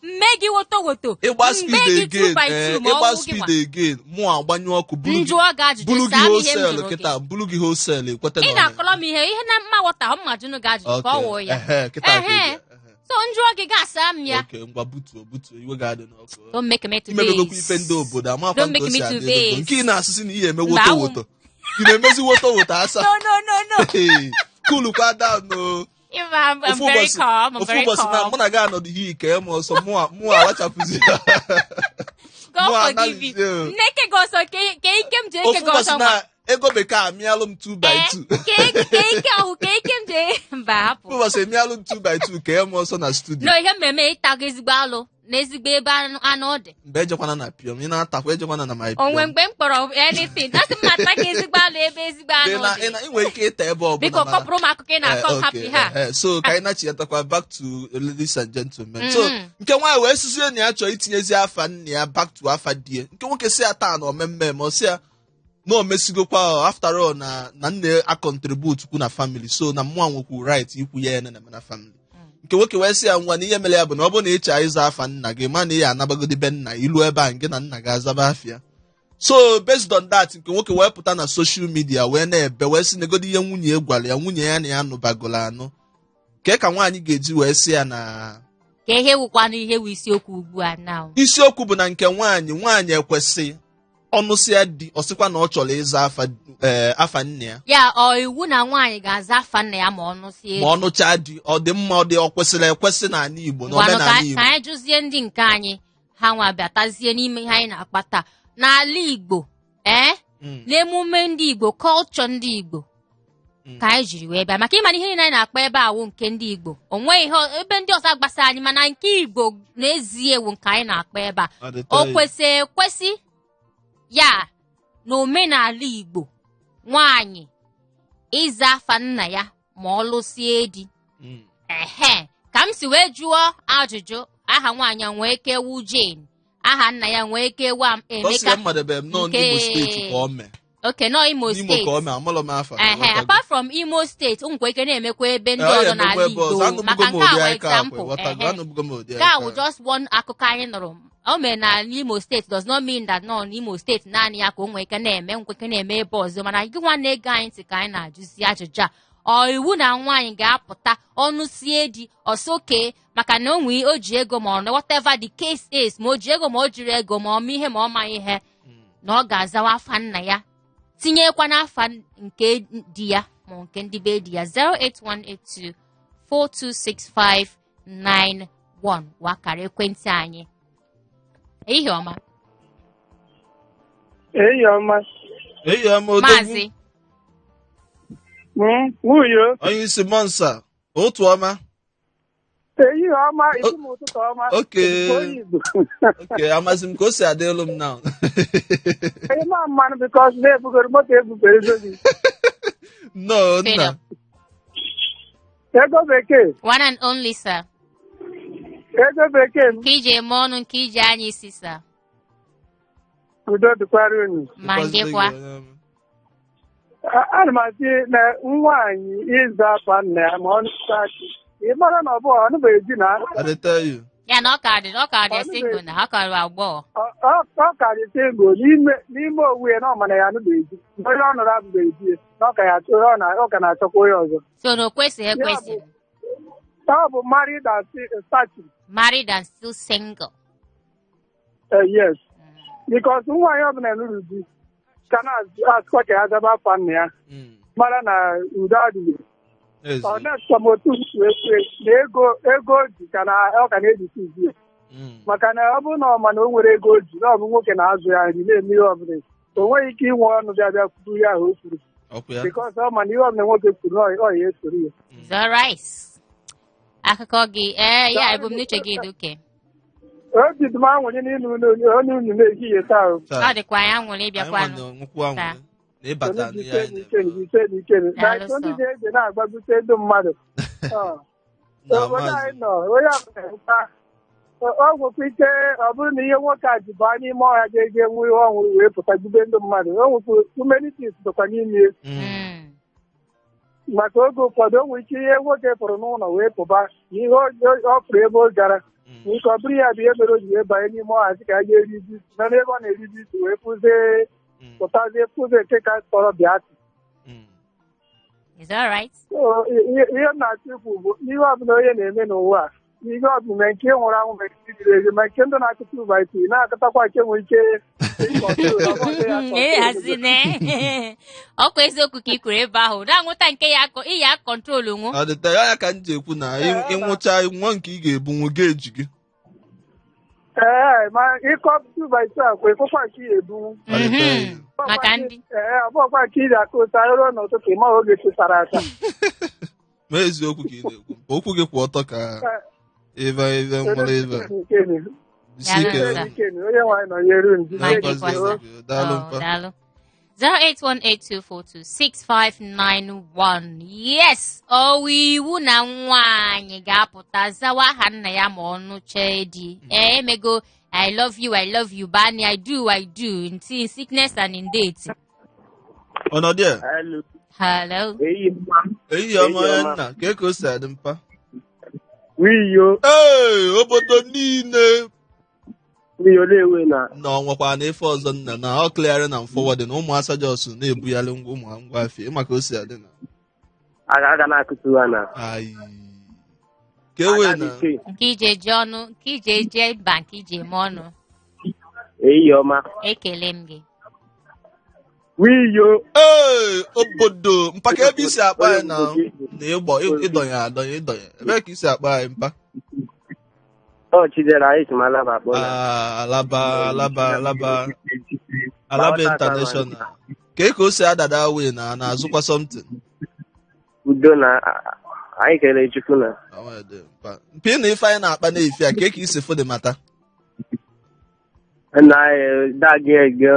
mme gị woto woto. Ịgba Mgbe speed gị 2 again by 2 ma ọ ịgba wụ gị speed nwa. again, mụ agbanyụ ọkụ, bulu M gị jụọ gị ajụjụ, bulu gị saa m ihe m wholesale jụrụ gị. Kịta bulu gị wholesale, ekweta na Ị ọ na-akọrọ m ihe na mma ghọta, mma jụnụ gị ajụjụ ka ọ wụọ ya. Ehe, kịta ka ị So m jụọ gị, ga-asa m ya. Okay, ngwa, butuo butuo, iwe ga-adị n'ọkụ. Don't make me to Imegogokwa base. ife ndị obodo amakwa Don't nke make o si me to adị ego. base. Nke ị na-asịsị na ihe eme Mba, woto awụ m. woto, ị na-emezi woto woto, asa. No, no, no, no. Hey, coolukwa down o. If I'm Ofu very ụbọchị calm. I'm ofu very ụbọchị na calm. mụ na gị anọdụ ihe ike m ọsọ, mụ awachapụzi. God Mụ forgive you. analizie o. Nneke gị ọsọ ka ike m ji eke Ofu gị ụbọchị ọsọ na ego bekee amịalụ m 2 by 2. Ka ike ọhụ ka ike m ji mba hapụ. Ofu ụbọchị emịalụ m 2 by 2 ka m ọsọ na studio. No, ihe mmemme ịta gị ezigbo alụ na ezigbo ebe anụ dị. Mgbe ejekwana na piọm, ị na-atakwa, ejekwana na my Onwe piọm. mgbe m kpọrọ anything, asị m na-ata gị ezigbo alụ ebe ezigbo Ị anụ na- dị. ị nwere ike ịta ebe ọbụla. Biko, kọpụrụ m akụkọ ị na-akọ. Eh, Hapụ okay, ha. so ka anyị nachiyatakwa back to ladies and gentlemen. So nke nwaanyị wee sizie na ya chọrọ itinyezi afa nna ya back to afa di ya. Nke nwoke si ya taa na omemme ma ọ si ya na o mesigokwa, after all na nna a contribute kwu na family, so na mmụọ nwekwu right ikwu ya ene na na family. Nke nwoke wee sị ya, ngwa, na ihe mere ya bụ na ọ bụrụ na ị chọọ ịza afa nna gị, ma na ị ya anabagodi be nna ilu ebe a, nke na nna gị azaba afịa. So based on that, nke nwoke wee pụta na social media wee na-ebe, wee sị negodi ihe nwunye ya gwara ya, nwunye ya na ya nụbagolo anụ kee ka nwaanyị ga-eji wee sị ya na Ka ihe wụkwanụ ihe wụ isiokwu ugbu a now? Isiokwu bụ na nke nwaanyị ekwesị ọnụsịa di, ọ sịkwa na ọ chọrọ ịza afa, afa nna ya. Ya ọ iwu na nwaanyị ga-aza afa nna ya ma ọ nụsie? Ma ọ nụchaa di, ọ dị mma, ọ dị, ọ kwesịrị ekwesị n'ala Igbo na Ngwanụ, omenala ka Igbo? ka anyị jụzie ndị nke anyị, ha nwa bịatazie n'ime ihe anyị na-akpata n'ala Igbo, ee, n'emume ndị Igbo, culture ndị Igbo, ka anyị jiri wee bịa, maka ịma na ihe niile anyị na-akpa ebe a wụ nke ndị Igbo. O nweghị ihe ebe ndị ọzọ gbasa anyị, mana nke Igbo n'ezie wụ nke anyị na-akpa ebe a. Ọ dị O tọọ. kwesị ekwesị ya na omenala Igbo nwaanyị ịza afa nna ya ma ọ lụsie di? Ehe, ka m si wee jụọ ajụjụ, aha nwaanyị a nwee ike wu Jane, aha nna ya nwee ike wa Ọ sị ya Emeka. mmadụ m nọ n'Imo Steeti ka ọ mee. Oke nọ Imo N'Imo ka ọ Steeti. mee, amalọ m afa. Ehe, apart from Imo Steeti, o nwekwa ike na-emekwa ebe ndị Ee, ọ ọzọ ya n'ala emekwa ebe ọzọ. Igbo. Anụbugo Maka m nke a ụdị wụ aka akwa, example. ịghọtago? Ehe. Anụbugo m ụdị Nke a wụ aka. just one akụkọ anyị nụrụ o mere na Imo Steeti does not mean that nọ n'Imo Steeti naanị ya ka o nwee ike na-eme, nwekwa ike na-eme ebe ọzọ. Mana gị nwa na-ege anyị ntị, ka anyị na-ajụzi ajụjụ a: ọ iwu na nwaanyị ga-apụta ọnụ sie di ọsọke maka na o nwee o ji ego, ma ọ na whatever the case is, ma o ji ego, ma o jiri ego, ma ọ ma ihe, ma ọ ma ihe, na ọ ga-azawa afa nna ya tinyekwa n'afa nke di ya ma nke ndị be di ya? 08182 426591 wakara ekwentị anyị. Ehihie ọma. Ehihie ọma. Ehihie ọma, odogwu. Maazị. Nwunye. Onye isi Monsa, otu ọma. Ehihie ọma, isi m ụtụtụ ọma. Okay. Onye Igbo. Okay, amazi m ka o si adị elu m now. Onye ma mmanụ because na-ebugoro moto ebubere ego gị. No, nna. Freedom. Ego bekee. One and only, sir. Ego bekee m. Nke iji eme ọnụ, nke iji anya isi, sir. Udo dịkwara unu. Ma ngịkwa. Ana m asị na nwaanyị ịza afa nna ya ma ọ nụta di. Ị mara na ọ bụ ọ nụbeghị di na I dey tell you. Ya na ọ ka dị single na ọ ka dị agbọghọ. Ọ karị single n'ime onwe ya na ọ mana ya anụbeghị di. Onye ọ nụrụ abụbeghị di ya, na ọ ka ya achọ ọ na ọ ka na-achọkwa onye ọzọ. So na o kwesịghị ekwesị. Ọ bụ married and searching. Married and still single. Yes. Because nwaanyị ọbụla nụrụ di ka na-asịkwa ka ya zaba afa nna ya mara na udo adịghị. Ọ na-achọ m otu m si wee kwue na ego o ji ka na ọ ka na-ejisi izi ya. Maka na ọ bụrụ na ọ ma na o nwere ego o ji na ọ bụ nwoke na-azụ ya nri na-eme ihe ọbụla, o nweghị ike inwe ọnụ bịa bịa kwuru ihe ahụ o kwuru. Ọkwa ya. Because ọ ma na ihe ọbụla nwoke kwuru na ọ ya esoro ya. It's all right. Akụkọ gị, ee, ya ebumnuche gị dị oke. Obi dị m anwụnye n'ịnụ onye unu na-ehihie taa o. Taa. Ọ dịkwa anyị anwụrụ ịbịakwanụ. Anyị nwa na-enwekwu anwụrụ Taa. na ịbata Unu n'ihe anyị jise na-eme. n'ike, jise n'ike. Na Daalụ ndị sọ. na-eje na-agbagute ndị mmadụ. Ọ. Na Obodo maazị. anyị nọ, onye ọbụla enwekwa ọ nwekwa ike ọ bụrụ na ihe nwoke a ji baa n'ime ọhịa ga-eje nwe ihe ọṅụṅụ wee pụta gube ndị mmadụ. O nwekwa too many things dịkwa n'ime ya. Maka oge ụfọdụ o nwere ike ihe nwoke pụrụ n'ụlọ wee pụba na ihe ọ pụrụ ebe ọ gara nke ọ bụrụ ya bụ ihe mere o ji wee banye n'ime ọhịa sị ka ya ga-eri ji nọ n'ebe ọ na-eri ji isi wee pụzie pụtazie pụzie nke ka tọrọ bịa. Is all right. So, ihe m na-achọ ikwu bụ ihe ọbụla onye na-eme n'ụwa a, ihe ọbụla ma nke nwụrụ anwụ ma nke jiri ezi ma nke ndị na-akụta ụba isi na-akụtakwa nke nwere ike ịkọntrol, ọ bụrụ ya Ee, kọntrol. asị na ọkwa eziokwu ka ị kwuru ebe ahụ na-anwụta nke ya ị ya kọntrol nwụ. Ọ dịta ya ka m ji ekwu na ịnwụcha nwa nke ị ga-ebunwu ga-eji gị. Ee, ma ịkọ 2x2 akwa ịkụkwa nke ị ga-ebunwu. Ọ dịta ya. Maka ndị Ee, ọ bụkwa nke ị ga-akụ ụta ruo n'ụtụtụ ịma oge chụsara aka. Ma eziokwu ka ị na-ekwu, okwu gị kwụ ọtọ ka ive ive nwere ive. Isi ike. Daalụ, sir. Onye nwaanyị nọ ya eru nji. Ma Na-agọzi gịkwa, sir. gị. Daalụ Oh, mpa. daalụ. 08182426591. Yes, ọwụ iwu na nwaanyị ga-apụta zawa aha nna ya ma ọ nụchaa di. Ee, emego I love you, I love you, bani, I do, I do, in sickness and in death. Ọnọdụ a. Hello. Hello. Ehihie ọma. Ehihie ọma onye Ehihie ọma. nna, ka ka o si adị mpa. Wiyo. Ee, obodo niile Wiyo na-ewe na. na ọ nwekwa na ife ọzọ nna na ọ clearing and forwarding na ụmụ asajọs na-ebugharị ngwa ụmụ ngwa afịa ịma ka o si adị na. Aga na-akụtu ha na. Ayi. Ka e wee na. Nke ije eje ọnụ, nke ije eje mba, nke ije eme ọnụ. Ehihie ọma. Ekele m gị. Wiyo. Ee, obodo mpa ka ebe isi akpa anyị na na ịgbọ ịdọnye adọnye ịdọnye ebe ka isi akpa anyị mpa. Ọ Chidera anyị si m Alaba akpọ na. Ah, Alaba, Alaba, Alaba, Alaba International. Ka ka o si adada wee na na-azụkwa something. Udo na anyị kelee Chukwu na. Mpi na ife anyị na-akpa na-efi a ka ka isi fụ dị mata. Nna anyị dagi ego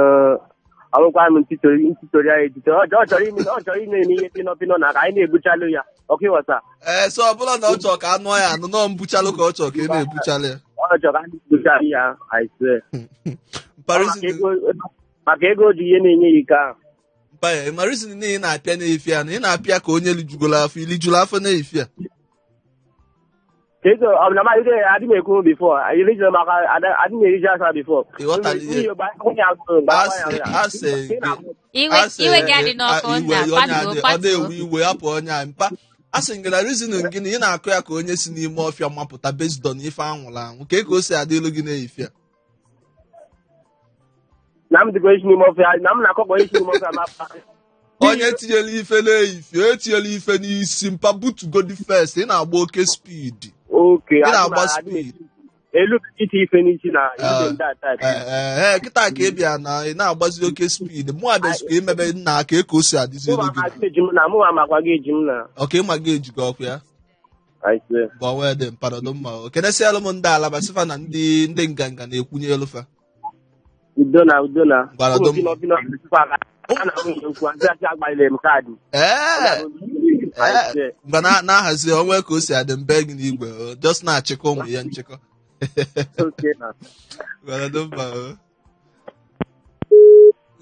ọrụkwa m ntịtori anyị etito ọ chọrọ ime ọ chọrọ ime ihe pịnọ pịnọ na ka anyị na-ebuchalụ ya ọkụ ịghọta. Ee, so ọ bụla na ọ chọrọ ka anụ ya anụ nọ mbuchalụ ka ọ chọrọ ka ị na-ebuchalụ ya. Ọ chọrọ ka anyị na-ebuchalụ ya, I swear. Maka ego ji ihe na-enye ya ike ahụ. Mpa ya, ma reason na ị na-apịa na-efi a na ị na-apịa ka onye lijugolo afọ ilijulu afọ na-efi a. Ego ọ bụ na mmadụ adị m ekwu before ilijuru maka adị m eriju asa before. Iwe gị adị n'ọkụ nna, patuo ọ patuo. na-ewe iwe hapụ onye a mpa. A sị gị na reason gị na ị na-akụ ya ka onye si n'ime ọfịa mapụta based on ife anwụrụ anwụ ka ka o si adị ilu gị na-efi a. Na m dịkwa esi n'ime ọfịa na m na-akọkọ esi n'ime ọfịa ma Onye tinyere ife na-eyife etinyela ife n'isi mpa butugodi first ị na-agba oke speed. Oke, Ị na-agba speed. Elu iti ife n'isi na Ee, kịta ka ị bịa na ị na-agbazi oke speed. Mụ abịazikwa imebe nna ka ka o si adịzi elu gị. Mụ amakwa gị eji m na. Ọka ịma gị eji gị ọkụ ya. Bụ ọnwa dị mpanọdụ mma. O kenesialụ m ndị Alaba sịfa na ndị nganga na-ekwunye elu fa. Udo na udo na. Gwara Ụmụ dum. pino pino tupu aga. A na-ahụ ya okwu azị asị agbalịrị m kaadị. Ee, ee, mgbe na-ahazi onwe ka o si adị mbe gị n'igwe o, just na-achịkọ ụmụ ya nchịkọ. Okay na. Gwara dum ba o.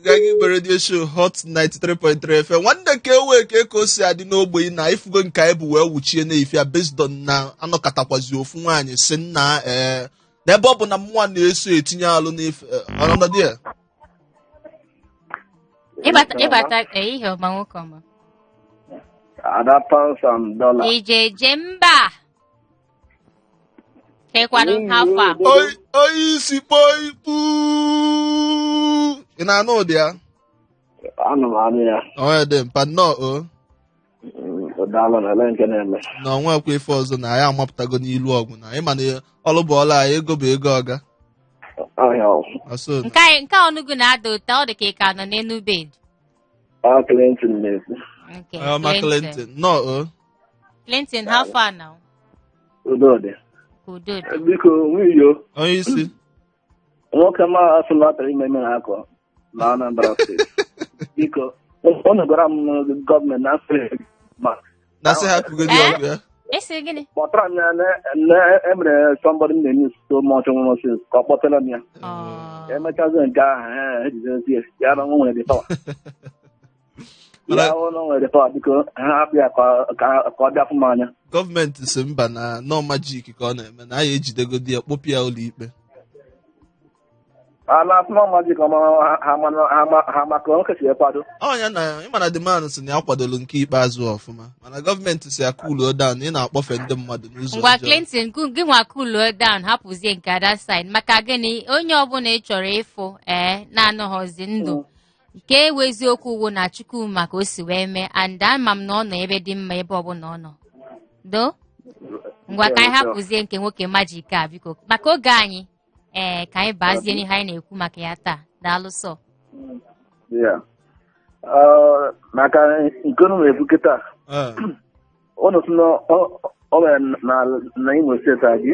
Nganga Igbo Radio Show, Hot 93.3 FM. Nwanne, ka ewe ka o si adị n'ogbe ị na ifugo nke anyị bụ wee wuchie n'efi a, based on na anọkọtakwazi ofu nwaanyị si nna ee, n'ebe ọ bụ na mụnwa na-eso etinye alụ n'ife ọnọdụ ya. Ịbata ịbata, ehihie ọma, nwoke ọma. Ada pounds and dollar. Ijeje mba. Kekwanụ how far? Onye isi kpọọ ikpu, ị na-anụ ụdị ya? Anụ m anụ ya. Onye dị mpa nnọọ o. Daalụ na ele nke na-eme. Na onwekwa ife ọzọ na anyị amapụtago n'ilu ọgwụ na ịma na ọlụ bụ ọlụ anyị, ego bụ ego ọga. Ọhịa ọ. Asọ. Nke anyị nke ọnụgụ na-ada ụta, ọ dị ka ị ka nọ n'elu bed. Ọ Clinton na-ekwu. Okay, ọma. Clinton. Clinton nnọọ o. Clinton, how far now? Udo dị. Udo dị. Biko, nwunye. Onye isi. Nwoke ma asụla tara ime ime na-akọ na Anambra Steeti. Biko, unu gwara m gọọmenti na asịrị ma Na sị ha kugodi Eh? ọgwụ ya. Esi gịnị? Kpọtara m ya na emere somebody m na-enye so much nwụrụ since ka ọ kpọtara m ya. Ọ. Emechazi nke ahụ, ejidezie ya na nwa nwere the power. Ya hụ na o nwere the power, biko ha hapụ ya ka ọ bịa fụ m anya. Gọọmenti si mba na nọ majik ka ọ na-eme na anyị ejidegodi ya, kpụpụ ya ụlọ ikpe. A na asụma majik ọma ha maka nwoke si kwado. Ọnya na ịma na the man si na ya kwadoro nke ikpeazụ ọfụma, mana gọọmenti si ya cool down, ị na-akpọfe ndị mmadụ n'ụzọ Ngwa. ọjọọ. Clinton, gị nwa cool down, hapụzie nke other side. Maka gịnị? Onye ọbụla ị chọrọ ịfụ ee na-anọghọzi ndụ, nke ewu eziokwu wụ na Chukwu maka o si wee mee, and ama m na ọ nọ ebe dị mma, ebe ọbụla ọ nọ do. Ngwa, ka anyị hapụzie nke nwoke majik a, biko, maka oge anyị ee, ka anyị bazie n'ihe anyị na-ekwu maka ya taa. Daalụ sọ. Yeah. Maka nke unu na-ekwu kịta, unu sị na o mere na Imo Steeti a gị.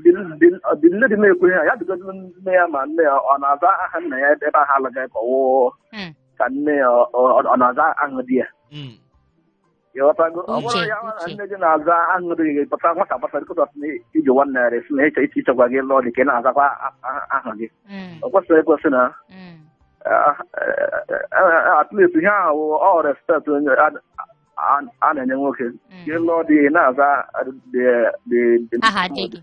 Dị nne dị na-ekwu ihe a, ya bigodo nne ya, ma nne ya ọ na-aza aha nna ya ebe ahụ alụghị ka ọwụ ka nne ya ọ na-aza aha di ya. Ịghọtago? Ọ bụrụ Uche, ya na Uche. nne gị na-aza aha di gị, pụta nwata gbasara dịkọta na iji ₦1 si na ịchọ ịchọkwa gị lụọ dị ka ị na-azakwa aha gị. O kwesịrị ekwesị na at least ihe ahụ ọ respect onye a na-enye nwoke. Gị lụọ di, ị na-aza Aha di gị.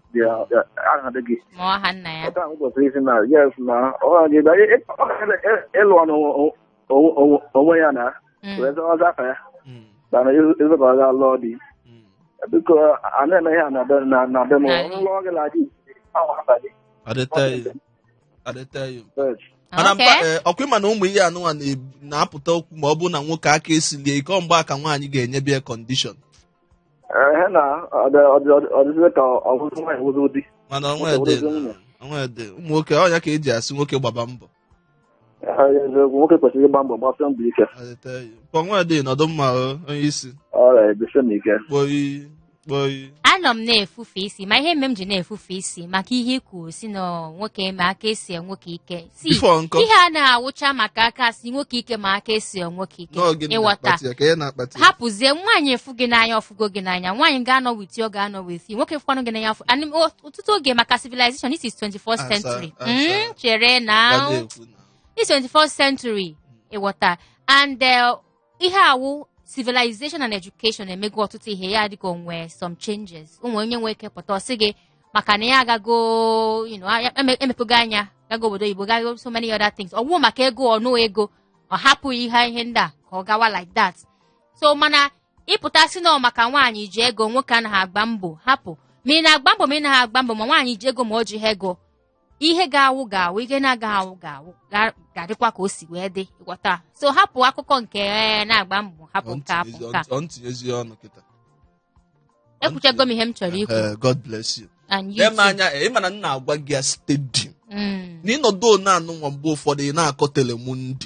Aha di gị. Ma ọ aha nna ya. Ebe ahụ kwesịrị isi na yes na ọ gị ịlụ ọnụ onwe ya na wee zawaza afa ya mana ịzụ ka ọ ga lụọ di. Biko, a na-eme ihe a na be m. Na- lụọ gị na di ahụ afa gị. I dey tell you. I dey tell you. Yes. Mana Okay. mpa ọkwa ịma na ụmụ ihe anụnwa na-apụta okwu ma ọ bụrụ na nwoke aka esilie ike, ọ mgbe aka nwaanyị ga-enyebe ya condition. Ehe, na ọ dịzị ka ọgụzụ nwaanyị wụzụ di. Mana onwe Nwoke dị wụrụzi nwunye. onwe dị ụmụ nwoke, ọnya ka eji asị nwoke gbaba mbọ. Ehe, eziokwu, nwoke kwesịrị ịgba mbọ, gbasie mbọ ike. I dey tell you. Mpa, onwe dị nọdụ mma o, onye isi. Ọrịa ebisie m ike. Kpoi kpoi. Anọ m na-efufe isi, ma ihe mme m ji na-efufe isi maka ihe ikwu si na nwoke ma aka esi nwoke ike si Before nkọ. ihe a na-awụcha maka aka si nwoke ike ma aka esi nwoke ike. N'ọ gịnị Ịghọta? na-akpati ya ka ihe na-akpati ya? Hapụzie nwaanyị efu gị n'anya, ọfụgo gị n'anya, nwaanyị ga-anọ with you, ọ ga-anọ with you. Nwoke fụkwanụ gị n'anya and ọtụtụ oge maka civilization, this is 21st Asa, century. asa. Chere na Gaje ekwu na. this 21st century, ịghọta? And ihe awụ civilization and education emego ọtụtụ ihe ya dịka onwe some changes. Ụmụ onye nwee ike pụta, ọsị gị maka na ya agago emepego anya, gago obodo oyibo, gago so many other things, ọwụ maka ego, ọnụ ego, ọ hapụ ihe ndị a ka ọ gawa like that. So mana ịpụta sị na ọ maka nwaanyị ji ego, nwoke anaghị agba mbọ, hapụ. Ma ị na-agba mbọ, ma ị naghị agba mbọ, ma nwaanyị ji ego ma ọ ji ha ego, ihe ga-awụ ga-awụ, ihe na-agaghị awụ ga-awụ, ga-adịkwa ka o si wee dị, ịghọta? So hapụ akụkọ nke na-agba mbọ, hapụ Ọ nke, hapụ nke a. Ọ ntinyezi ọnụ kịta. Ekwuchago m ihe m chọrọ ikwu. God bless you. And you Lee m too. anya, ị ma na m na-agwa gị ya steady na ịnọdụ one anụ nwa, mgbe ụfọdụ ị na-akọ Telemundo,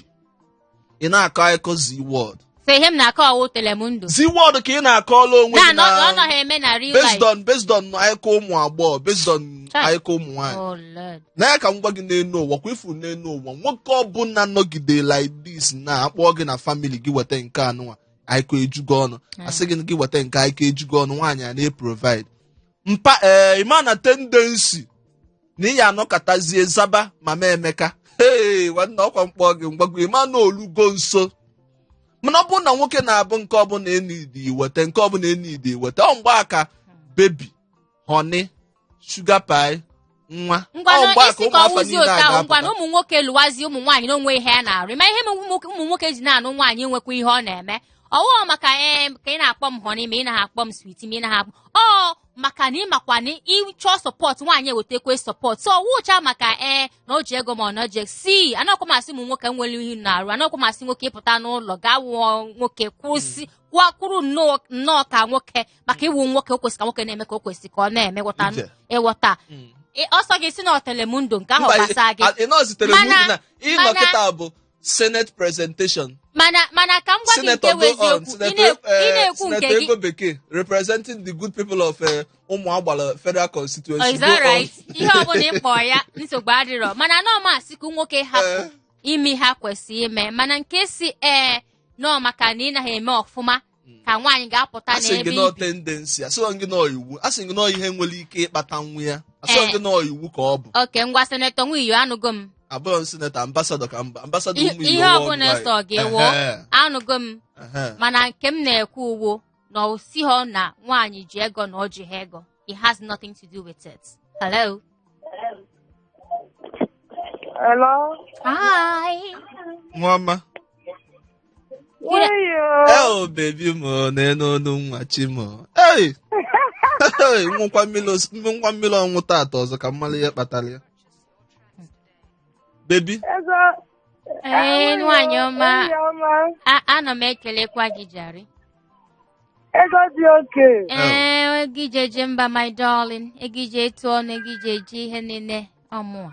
ị na-akọ akụkọ Zee World. So ihe m na-akọ ọwụ Telemundo? Zee World ka ị na-akọọla onwe na gị. na ọ naghị eme na real based life. on based on akụkọ ụmụ agbọghọ, based on Anyịkọ ụmụ nwaanyị. Oh Lord. Na ya ka m gwa gị, n'elu ụwa kwa ifu, n'elu ụwa, nwoke ọbụla nọgide like this na akpọọ gị na family gị, weta nke anụnwa, anyịkọ ejugo ọnụ. Asị gị gị weta nke, anyịkọ ejugo ọnụ. Nwaanyị a na-eprovide mpa, ee, ịma na tendency na ị ya anọkọtazie zaba mama Emeka. Hey, nwanne, ọkwa mkpọ gị mgbago, ịma na olugo nso. Mana ọ bụrụ na nwoke na-abụ nke ọbụla enidi iweta, nke ọbụla enidi iweta, ọ mgbe aka baby, honey, sugar pie, nwa, ọ Ngwanụ, mgbe aka isi ụmụ ka afa ọwụzi niile otu a ahụ. ga-apụta. Ngwanụ, ụmụ nwoke lụwazi ụmụ nwaanyị na onwe ihe ya na-arụ. Ma ihe mere ụmụ nwoke ji na-anụ nwaanyị enwekwa ihe ọ na-eme, ọwụọ maka ee ka ị na-akpọ m honey, ma ị naghị akpọ m sweet, ma ị naghị akpọ ọ maka na ịmakwa na ịchọọ support, nwaanyị ewetakwe support. So ọwụcha maka ee na o ji ego ma ọ na o ji si anakwa masị ụmụ nwoke nwere ihe na-arụ, anakwa masị nwoke ịpụta n'ụlọ gaa wụọ nwoke, kwụsị kwụrụ nnọọ nnọọ ka nwoke, maka iwu nwoke o kwesịrị ka nwoke na-eme ka o kwesịrị ka ọ na-eme. Ghọta? Ije. Ịghọta? Ọsọ gị si na Telemundo nke ahụ Mba, gbasa gị. ị nọzitere m Mana- na ịnọ kịta bụ senate presentation. Mana ka m gwa gị nke Senator bụ go on. eziokwu, ị Senator, ị na-ekwu nke Senator gị. Ego Bekee representing the good people of ụmụ agbala federal constituency. Oh, is Go that on. right? Ihe ọbụla ịkpọ ya, nsogbu adịrọ, mana nọọ m asị ka nwoke hapụ ime ha kwesịrị ime. Mana nke si ee nọọ maka na ị naghị eme ọfụma ka nwaanyị ga-apụta Asị gị n'ebe nọọ ibi. Tendency, asịghị gị nọọ iwu, asị gị nọọ ihe nwere ike ịkpata nwa ya, asịghị gị nọọ iwu ka ọ bụ. Oke, ngwa, Senator Nwiyo, anụgo m. Abụghị m senator, ambassador ka mba, ambassador ụmụ Ihe Igbo ọbụla worldwide. sọ gị wụọ. Anụgo m. Mana nke m na-ekwu uwo na o sighọ na nwaanyị ji ego na ọ ji ha ego, it has nothing to do with it. Hello. Hello. Hi. Nwama. Nwiyo. Oh, baby m, n'elu olu nwa chi m. Hey! Hey, nwụkwa mmiri ọnwụ tata ọzọ ka mmalụ ihe kpatara ya. Baby, Ego. Ee, nwaanyị ọma. Ehihie ọma. Ana m ekelekwa gị jari. Ego dị oke. Ee, ego ije eje mba, my darling, ego ije etu ọnụ, ego ije eje ihe niile ọmụa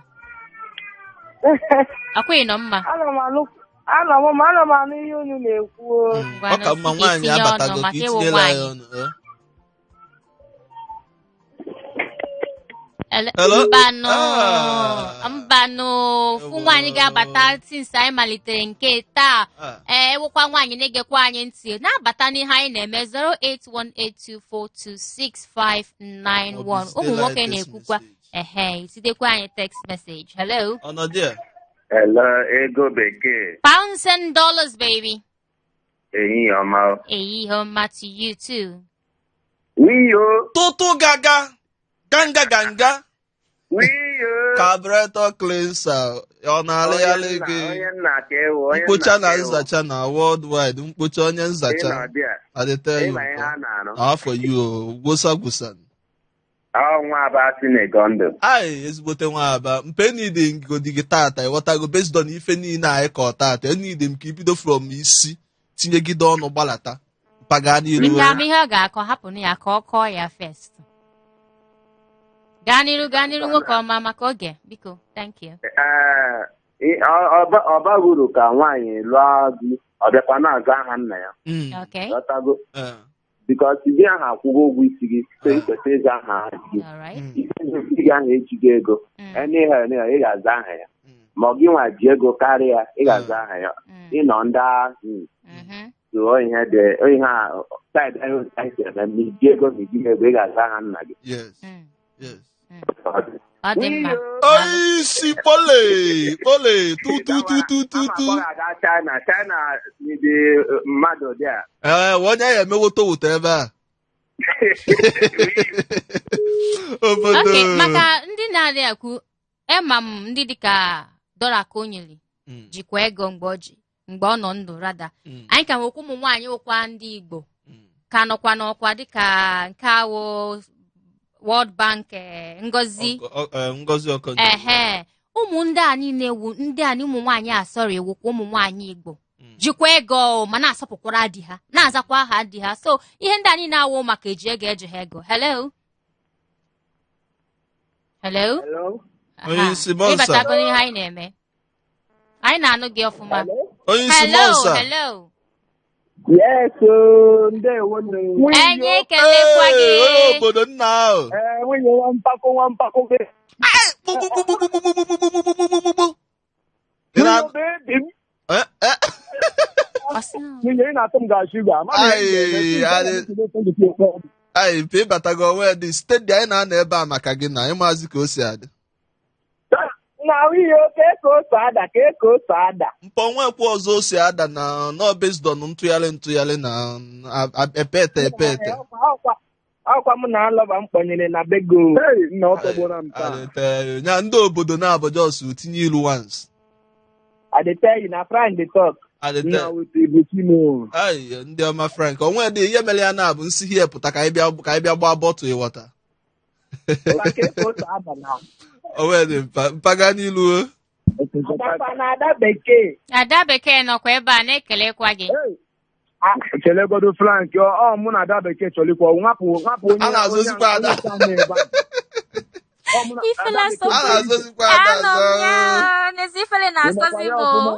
akwụghị nọ mma. Ana m anụ ana m ana m anụ ihe unu na-ekwu o. Ọ ka mma nwaanyị Itinye ọnụ abatago ka maka ịwụ itinyela ya nwaanyị. ọnụ. Eh? Hello? Mbanụ. Ah. Mbanụ, fụ nwaanyị ga-abata since anyị malitere nke taa. Ee, ewekwa nwaanyị na-egekwa anyị ntị na-abata n'ihe anyị na-eme, 08182426591. Ụmụ nwoke na-ekwukwa ehe, ititekwa anyị text message. Hello. Ọnọdụ a. Hello, Ego Bekee. Pounds and dollars, baby. Ehihie ọma. Ehihie ọma to you too. Wiyo, Tụtụ gaga ganga ganga. wiyo. Carburetor cleanser, ọ na-alịghalị gị. Onye nna ka ewu, onye Mkpocha nna na ka ewu. nzacha na worldwide, mkpocha onye nzacha. Ị nọ there. I dey tell you. Ịma ihe a na-arụ. Afọ you o, gwosa gwosa. Ọ nwa Aba si n'Egondo. Ai, ezigbote nwa Aba mpe niile ngodi gị tata, ịghọtago? Based on ife niile anyị kọ tata, enide m ka ibido from isi tinyegide ọnụ gbalata mpaga n'iru. Nke ama ihe ọ ga-akọ, hapụnụ ya ka ọ kọọ ya first. Gaa n'iru, gaa n'iru, nwoke ọma, maka oge, biko. Thank you. Ee, ọ baghị uru ka nwaanyị lụọ di, ọ bịakwa na-aza aha nna ya. Ghọtago? Because di ahụ akwụgo ụgwọ isi gị, so ị kwesịrị ịza aha gị. All right. Isi gị ahụ ejighị ego. Anyhow, anyhow, ị ga-aza aha ya. Ma ọ gị nwa ji ego karịa, ị ga-aza aha ya. Ịnọ ndị ahụ so ihe dị ihe a side anyị anyị si eme, ma iji ego ma ijighị ego, ị ga-aza aha nna gị. Yes. Yes. Ọ dị. Ọ dị mma. Oisi kpole kpole tu tu tu tu tu tu. Ama aga China, China dị mmadụ dị a. Ee, onye ya eme woto woto ebe a obodo. Okay, maka ndị na-adị ekwu ema m, ndị dịka Dora Akunyili jikwa ego mgbe ọ ji mgbe ọ nọ ndụ rada. Anyị ka nwekwa ụmụ nwaanyị wụkwa ndị Igbo ka nọkwa n'ọkwa dịka nke awụ World Bank, Ngozi. Ngozi Okonjo. Ehe, ụmụ ndị a niile wu ndị a na ụmụ nwaanyị a, sọrọ, ewukwa ụmụ nwaanyị Igbo jikwa ego ma na-asọpụkwara di ha, na-azakwa aha di ha. So ihe ndị a niile awụ maka eji ego eji ha ego. Hello, hello. Hello. Onye isi Bonsa. Ịbatago n'ihe anyị na-eme, anyị na-anụ gị ọfụma. Onye isi Hello. Monsa. Hello. Yes, o, ndewo nụ. Anyị ekelekwa gị. Ee, onye obodo nna ahụ. Ee, nwunye nwa mpako nwa mpako gị. Kpukpukpukpukpukpukpukpukpukpukpukpu. Ị na- Nwunye baby m. Eh, eh. Ọ sị na- Nwunye ị na-atụ m ga-asụ igwe. Ama m ihe m Ai, ga-eme. Anyị mpe ịbatago onwe dị steady anyị na-anọ ebe a maka gị na ịmazi ka o si adị. Na nwunye ka eke ose ada ka eke ose ada. Mpọ nwekwa ọzọ o si ada na nọ based on ntụgharị ntụgharị na epete epete. Ọkwa m na alọba m kpọnyere na bego. Nna ọ tọgbọrọ m taa. Arịte, nya ndị obodo na-abụ just tinye ilu once. I dey tell you na Frank dey talk. Arịte. Nna weta ibuchi m. Ai, ndị ọma Frank onwe dị ihe mere ya na-abụ nsi hie pụta ka anyị bịa gbaa bọtụ ịghọta. Ka eke ose ada na. Onwe dị mpa mpaga n'ilu o. Adakwa na ada bekee. Ada bekee nọkwa ebe a na-ekelekwa gị. Chelegodo Frank, ọ mụ na ada bekee chọrọ ikwu, hapụ hapụ onye A na-azọzikwa onye- ada. onye ahụ ebe a. Ọ mụ na- Ifele Ada Bekee A na-azọzikwa ada Anọ m azọ. ya n'ezi ifele na-asọzi Ịnọkwa m ya o. ọfụma?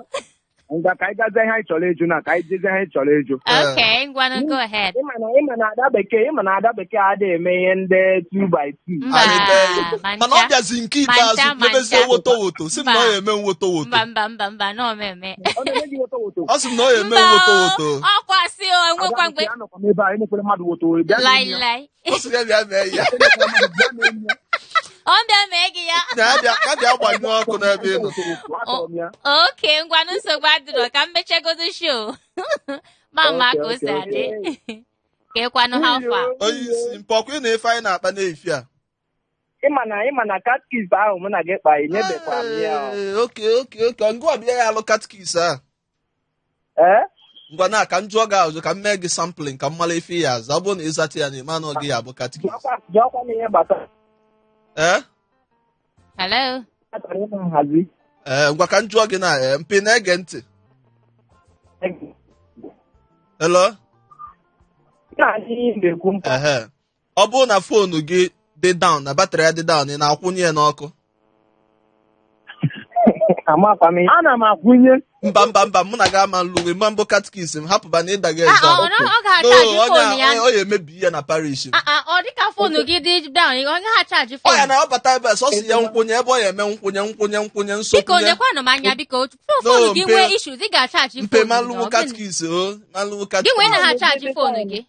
Ngwa ka anyị gazie ihe anyị chọrọ ịjụ na ka anyị jezie ihe anyị chọrọ ịjụ. Okay, ngwanụ go ahead. Ịma na ada bekee ịma na ada bekee adịghị eme ihe ndị 2 by 2. Mba, Arịte. ma Mana ọ ncha. bịazi nke ikpeazụ Ma ncha, ma mebezie ncha. woto woto si m na ọ ya eme woto woto. Mba mba mba mba na omeme. Ọ na-eme gị woto woto. Ọ sị m na ọ ya eme Mba woto woto. ọkwa sị o enwekwa Ada mgbe bekee anọkwa m ebe a emekwere mmadụ woto woto. Bịa lai n'enyi ya. lai. Ọ sị ya bịa mee ya. Emekwere mmadụ bịa n'enyi ya. Ọ bịa mee gị ya. Na ya bịa ya bịa gbanyụọ ọkụ n'ebe ị nọ. Woto woto, achọrọ m ya. Okay, ngwanụ nsogbu adịrọ ka m mechegodu show. Ma Okay, ka o si okay, adị. Kekwanụ how far. Onye isi mpọkwa ị na-efe anyị na-akpa n'efi a. Ịma na katkis ahụ mụ na gị kpa enyebekwa m ya. o. Ee, oke oke oke ngwa bịa ya alụ katkis a. Eh? Ngwa na ka m jụọ gị azụ ka m mee gị sampling ka m mara ife ya aza ọ bụrụ na ịzata ya na ịma na ọ gị ya abụ katkis. Jụọkwa m ihe gbasara Ee? Hello. ịma nhazi. Ee, ngwa ka m jụọ gị na ee, mpi na-ege ntị. Hello? Na-adị ihe ị na-ekwu mkpa. Ehe. Ọ bụrụ na foonu gị dị down na batrị ya dị down ị na-akwụnye ya n'ọkụ? Amakwa m ihe. Ana m akwụnye. Mba mba mba mụ na gị ama nlu mma mbụ katkis m hapụba na ịda gị Ah, exam. ọ ọ No, ga-achaji ọ foonu ya. ọ ya emebi ihe na parish m. Ah, ah, ọ dịka foonu gị dị down, ọ gaghị achaji Ọ ya foonu. na ọ bata ebe a sọsọ ya nkwụnye ebe ọ ya eme nkwụnye nkwụnye nkwụnye Biko nsokwụnye. nyekwanụ m anya biko foonu gị mpe- nwee issues ị ga-achaji Mpe foonu gị. malụnwu Ọ gịnị? katkis o malụnwu Gị katkis. nwee na ha achaji foonu gị.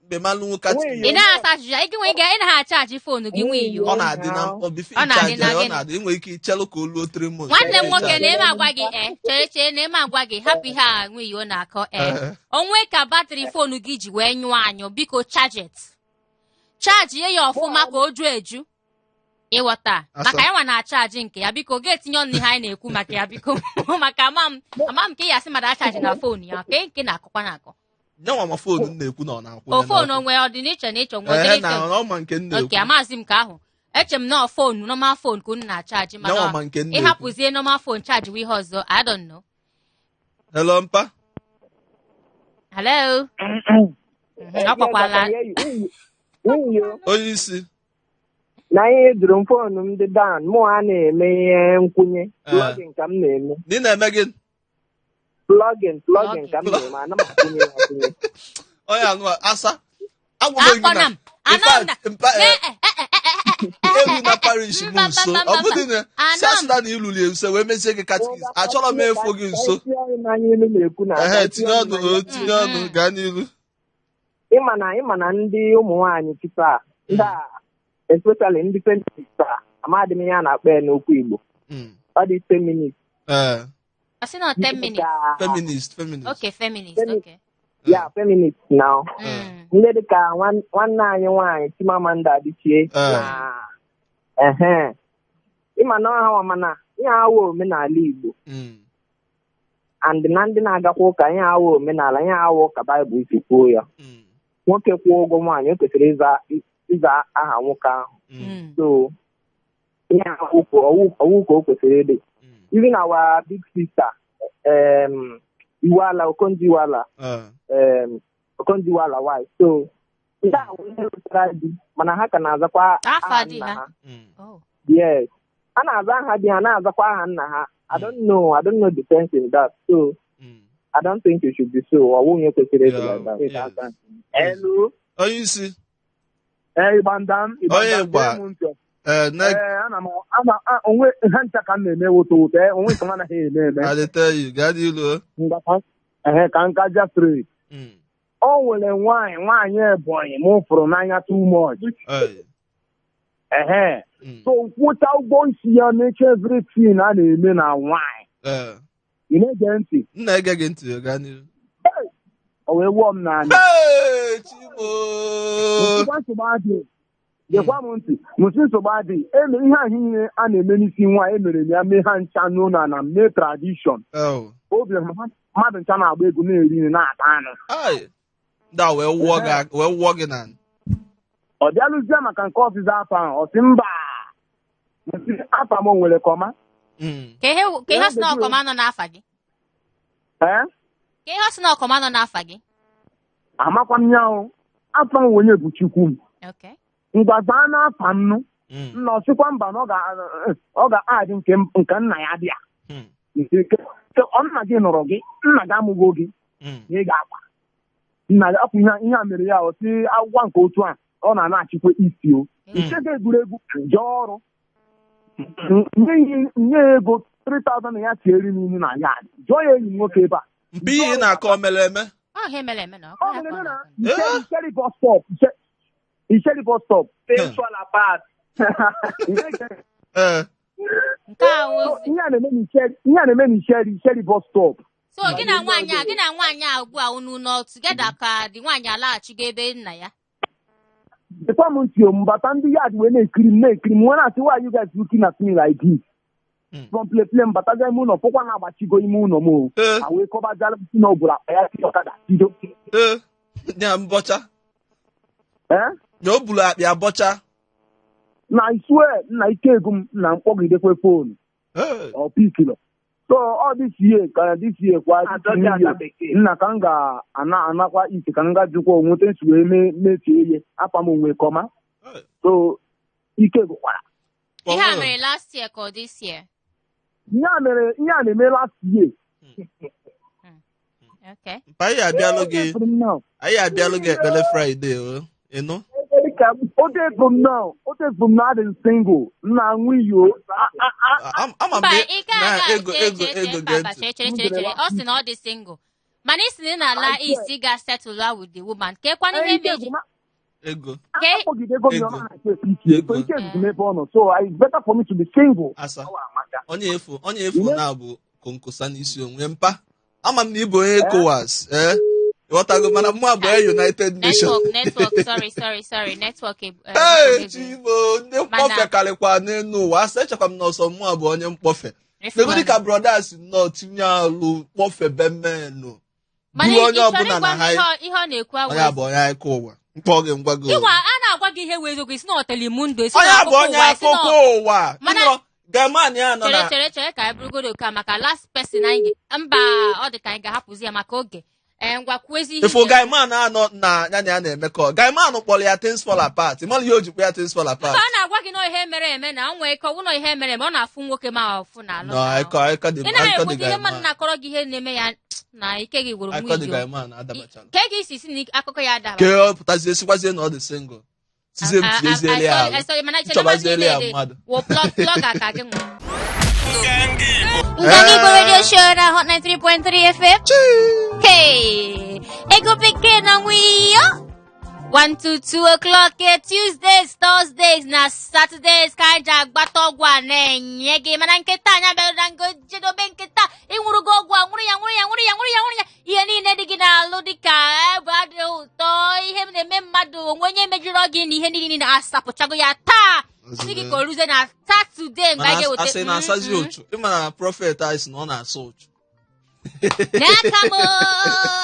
Mpe malụnwu katkis. Ị naghị asa ajụjụ ị gị ị naghị achaji foonu gị nwee iyo. Ọ na-adị na mkpọ bifo Ọ na-adị ịchaji na ya ọ gịnị? na-adị ị nwere ike ichelụ ka o luo 3 months. Nwanne m nwoke Ịchaji. na-eme agwa gị e chere chere na-eme agwa gị hapụ ihe a nwe iyo na-akọ e Ehe. onwe ka batrị foonu gị ji wee nyụọ anyụ biko charge it chaji ya ọfụma ka o ju eju ịghọta Asa. maka ya nwa na-achaji nke ya biko ga-etinye ọnụ ihe anyị na-ekwu maka ya biko maka ama m ama m ka ị ya asị mmadụ achaji na foonu ya ka nke na-akọkwa na-akọ Nyanwa ma foonu m na-ekwu na ọ na-akwụnye o foonu n'ọkụ. onwe ọdịniche na ịchọ nwe Ehe na ọdịniche ọ ma nke m na-ekwu. oke amazi m ka ahụ eche m na foonu normal phone ka unu na-achaji Nyanwa mana ma nke m na-ekwu. ịhapụzie normal phone chaji ihe ọzọ I don't know. Hello mpa. Hello. Ọ kpọkwala Nwunye Onye isi. na ihe jụrụ m foonu m dị down mụ a na-eme ihe nkwụnye plugin ka m na-eme Na ị na-eme gị plugin plugin ka m na-eme ana m akwụnye ya akwụnye. onye anụ asa. Agwụgo gị akpọna na m anọ m na In fact, mpa Eh, eru na parish m Mba, nso mba, mba, ọ bụdị na Anọ si m. asịla na iluli nso wee mezie gị katkis achọrọ m ịfụ gị nso. Ka anyị tinye ọnụ n'anya elu na-ekwu na Ehe ka anyị tinye ọnụ n'anya. o tinye ọnụ gaa n'ilu. Ịma na ndị ụmụ nwaanyị kịta ndị a especially ndị feminist a amadị m ihe a na-akpọ ya n'okwu Igbo ọ dị feminist Ee, Ọ sị na 10 minutes. feminist feminist. Okay, feminist. Feminist. Okay. Ya feminist now ndị dịka nwanne anyị nwaanyị Chimamanda Adichie na ehe ịma na ọha mana ihe awụ omenala Igbo and na ndị na-agakwa ụka ihe awụ omenala ihe awụ ka Baịbụl si kwuo ya nwoke kwụọ ụgwọ nwaanyị o kwesịrị ịza aha nwoke ahụ so ihe awụ ọwụ ka o kwesịrị ịdị even our big sister Iweala Okonjo Iweala Okonjo Iweala wife so ndị ahụ ndị lụtara di mana ha ka na-azakwa Afa aha di nna ha. ha. Oh. Yes, a na-aza aha di ha na-azakwa aha nna ha. I don't know the sense in that. So I don't think it should be so. Ọ wụghị ihe kwesịrị ịdị like that. Hello. Onye isi. Ee, Ịgbandam, Onye Ịgbandam, Igba. gee m ntị. Ee, ne Ee, ana m ana a- onwe ha ncha ka m na-eme wụtụ wụtụ, ee, onwe nke m anaghị eme eme. I dey tell you, gaa n'ilu o. Ngwa ka ehe, ka nka ja straight. O nwere nwaanyị nwaanyị Ebonyi m fụrụ n'anya too much. Ee. Ehe. So kwụcha ụgwọ isi ya mecha everything a na-eme na nwaanyị. Ee. Ị na-ege ntị? M na-ege gị ntị, gaa n'ihu. O wee wụọ m n'anya. Hey, Chimo! Nsogbu nsogbu adịghị. Gekwa m ntị, nsị nsogbu adịghị. Eme ihe ahụ niile a na-eme n'isi nwaanyị emere m ya mee ha ncha n'ụlọ na mee tradition. Oh. Obi mmadụ ncha na-agba egwu na-eri nri na-ata anụ. Ai. Ndị a wee wụọ gị wee wụọ gị na Ọ bịalụzie maka nke ọzịza afọ ahụ, ọ sị mba. Nsị afa m o nwere comma. Ka ihe ka ihe sị na ọ comma nọ n'afa gị. Ee? Ka ihe sị na ọ comma nọ n'afa gị. Amakwa m ya o. Afa m onye bụ Chukwu m. Okay. Ngwa zaa n'afa m nụ. Nna ọ sịkwa mba na ọ ga-adị nke nna ya bịa. Nke ọ nna gị nụrụ gị, nna gị amụgo gị, na ị ga-akwa. Nna gị ọkwa ihe a mere ya ọ sị akwụkwọ nke otu a ọ na-anachikwa isi o. Nke ga-egwuregwu jee ọrụ. Nye ya ego 3,000 ya tieri n'ihu na ya. Jụọ ya enyi m nwoke ebe a. Mgbe ihe ị na-akọ mere eme? Ọ ihe mere eme na ọ Ọ mere eme na Isheri bus stop. Isheri bus stop. Things fall apart. Nke a wụ Ihe a na-eme na Isheri bus stop. So gị na nwaanyị a ugbu a unu nọ together ka dị nwaanyị alaghachigo ebe nna ya. Dịkwa m ntị o, mbata ndị yard wee na-ekiri m na-ekiri m wee na-asị why you guys looking at me like this? From play play mbataga ime ụlọ fụkwa na-agbachigo ime ụlọ m o. A wee kọbazara m si na ọ bụrụ akpa ya si ọkada bido. Ya mbọcha. Eh? Na o buru akpa ya bọcha. Na I swear na ike ego m na mkpọgidekwe phone. Ọ pikilo. So all this year ka this year kwa nna ka m ga-ana anakwa ite ka m ga jụkwa onwete nsi wee mefie ihe afa m onwe comma. So ike gwụkwara. Ihe a mere last year ka ọ this year? Ihe a na-eme last year. Okay. Mpa anyị abịalụ gị ekpere Friday o. Ịnụ? Ote from now, adị single, nna anwụ iyo. Ama m na ego chere ọ sị na ọ dị single. Mana ị sị na ị na-ala isi ga settle with the woman. Ka ekwana ihe meji. Ego. Ego. So it's better for me to be single. Asa. Onye efu na-abụ konkosa n'isi onwe mpa. Ama m na ị bụ onye ECOWAS, eh? Ịghọtago mana mụ abụ United Nations. Network, sorry, network. Ee, Chibo, ndị mkpọfe karịkwa n'elu ụwa. Asa echekwa m na ọsọ mụ abụ onye mkpọfe. Negodi ka brothers nọ tinye alụ mkpọfe bemenụ. Buru onye ọbụla na ha. Ihe ọ na-ekwu onye abụ onye akụkọ ụwa. Mkpọ gị ngwa gị. Ịwa a na-agwa gị ihe wee eziokwu isi na Telemundo isi onye na abụ akụkọ onye ụwa isi na akụkọ ụwa. Gamani ya nọ na chere ka anyị bụrụgodo ka maka last person anyị mba ọ dị ka anyị ga-ahapụzi ya maka oge. Ngwa kwuo ezi ihe. Ifo Gaiman anọ na ya na ya na-emekọ. Gaiman kpọrọ ya things fall apart. Ịmara ihe o ji kpọ ya things fall apart. Mba a na-agwa gị na ihe mere eme na o nwee ike ọ bụrụ na ihe mere eme ọ na-afụ nwoke ma ọfụ na alụ. No, akọ dị Ị naghị ekweta ihe mmadụ na-akọrọ gị ihe na-eme ya na ike gị gwụrụ Akọ dị Gaiman adabachala. Ka gị isi si na akụkọ ya adaba. Ka ọ pụtazie sikwazie na ọ dị single. Sizie m tinyeziele ya alụ. Chọbaziele ya mmadụ. Wụ plọga ka gị nwụrụ. Nganga Igbo Radio Show na Hot 93.3 FM. Hey, Ego Bekee na nwiyo. 1 to 2 o'clock Tuesdays, Thursdays na Saturdays ka anyị ji agbata ọgwụ a na-enye gị mana nkịta anyị abịara na njedobe nkịta ịnwụrụgo ọgwụ a nwụrụ ya ihe niile dị gị n'alụ dịka egbe adịghị ụtọ ihe na-eme mmadụ onwe onye mejọrọ gị na ihe niile na-asapụchago ya taa sị gị ka o ruzie na Saturday mgbe anyị ga-eweta asị na-asazi otu ịma na prọfet anyị sị na ọ na-asa otu n'aka m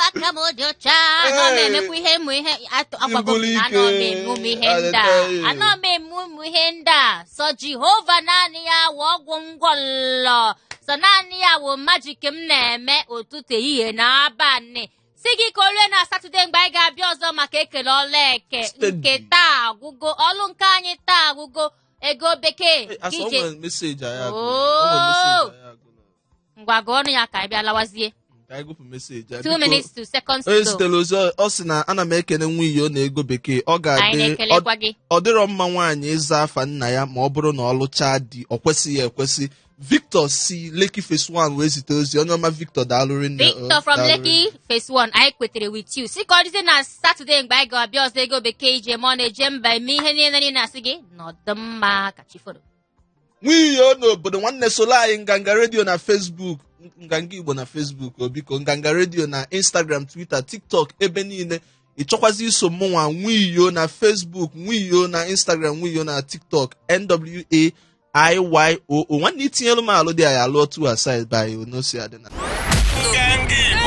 aka m dị ọcha anọ m emekwa ihe ụmụ ihe agwago m na anọ m eme ụmụ ihe ndị a anọ m eme ụmụ ihe ndị a sọ Jehova naanị ya wụ ọgwụ ngwọlọ sọ naanị ya wụ majik m na-eme ụtụtụ ehihie na abalị si gị ka o rue na Satọde mgbe anyị ga-abịa ọzọ maka ekele ọla eke nke taa agwụgo ọlụ nke anyị taa agwụgo ego bekee ije ngwa gụọ ọnụ ya ka anyị bịa lawazie. Ka anyị gụpụ message a. Two Biko, minutes to seconds onye to go. zitere ozi, ọ sị na ana m ekene Nwiyo na ego bekee ọ Anyị ga-adị na-ekelekwa gị. Ọ dịrọ mma nwaanyị ịza afa nna ya ma ọ bụrụ na ọ lụchaa di. Ọ kwesịghị ekwesị. Victor si Lekki Phase 1 wee zite ozi. Onye ọma Victor, daalụ rinne. Victor from Daalụ Lekki rinne. Phase 1, anyị kwetere with you. Si ka ọ dịzie na Saturday mgbe anyị ga-abịa ọzọ. Ego bekee ije ma ọ na-eje mba eme ihe niile niile asị gị nọdụ mma ka chi foro. Nwiyo n'obodo nwanne, solo anyị Nganga Redio na Facebook, Nganga Igbo na Facebook, o biko, Nganga Redio na Instagram, Twitter, TikTok, ebe niile. Ị chọkwazi iso mụnwa Nwiyo na Facebook, Nwiyo na Instagram, Nwiyo na TikTok, NWAIYOO. Nwanne, itinyelu m alụ dị anyị alụọ tu aside by onosi adịna.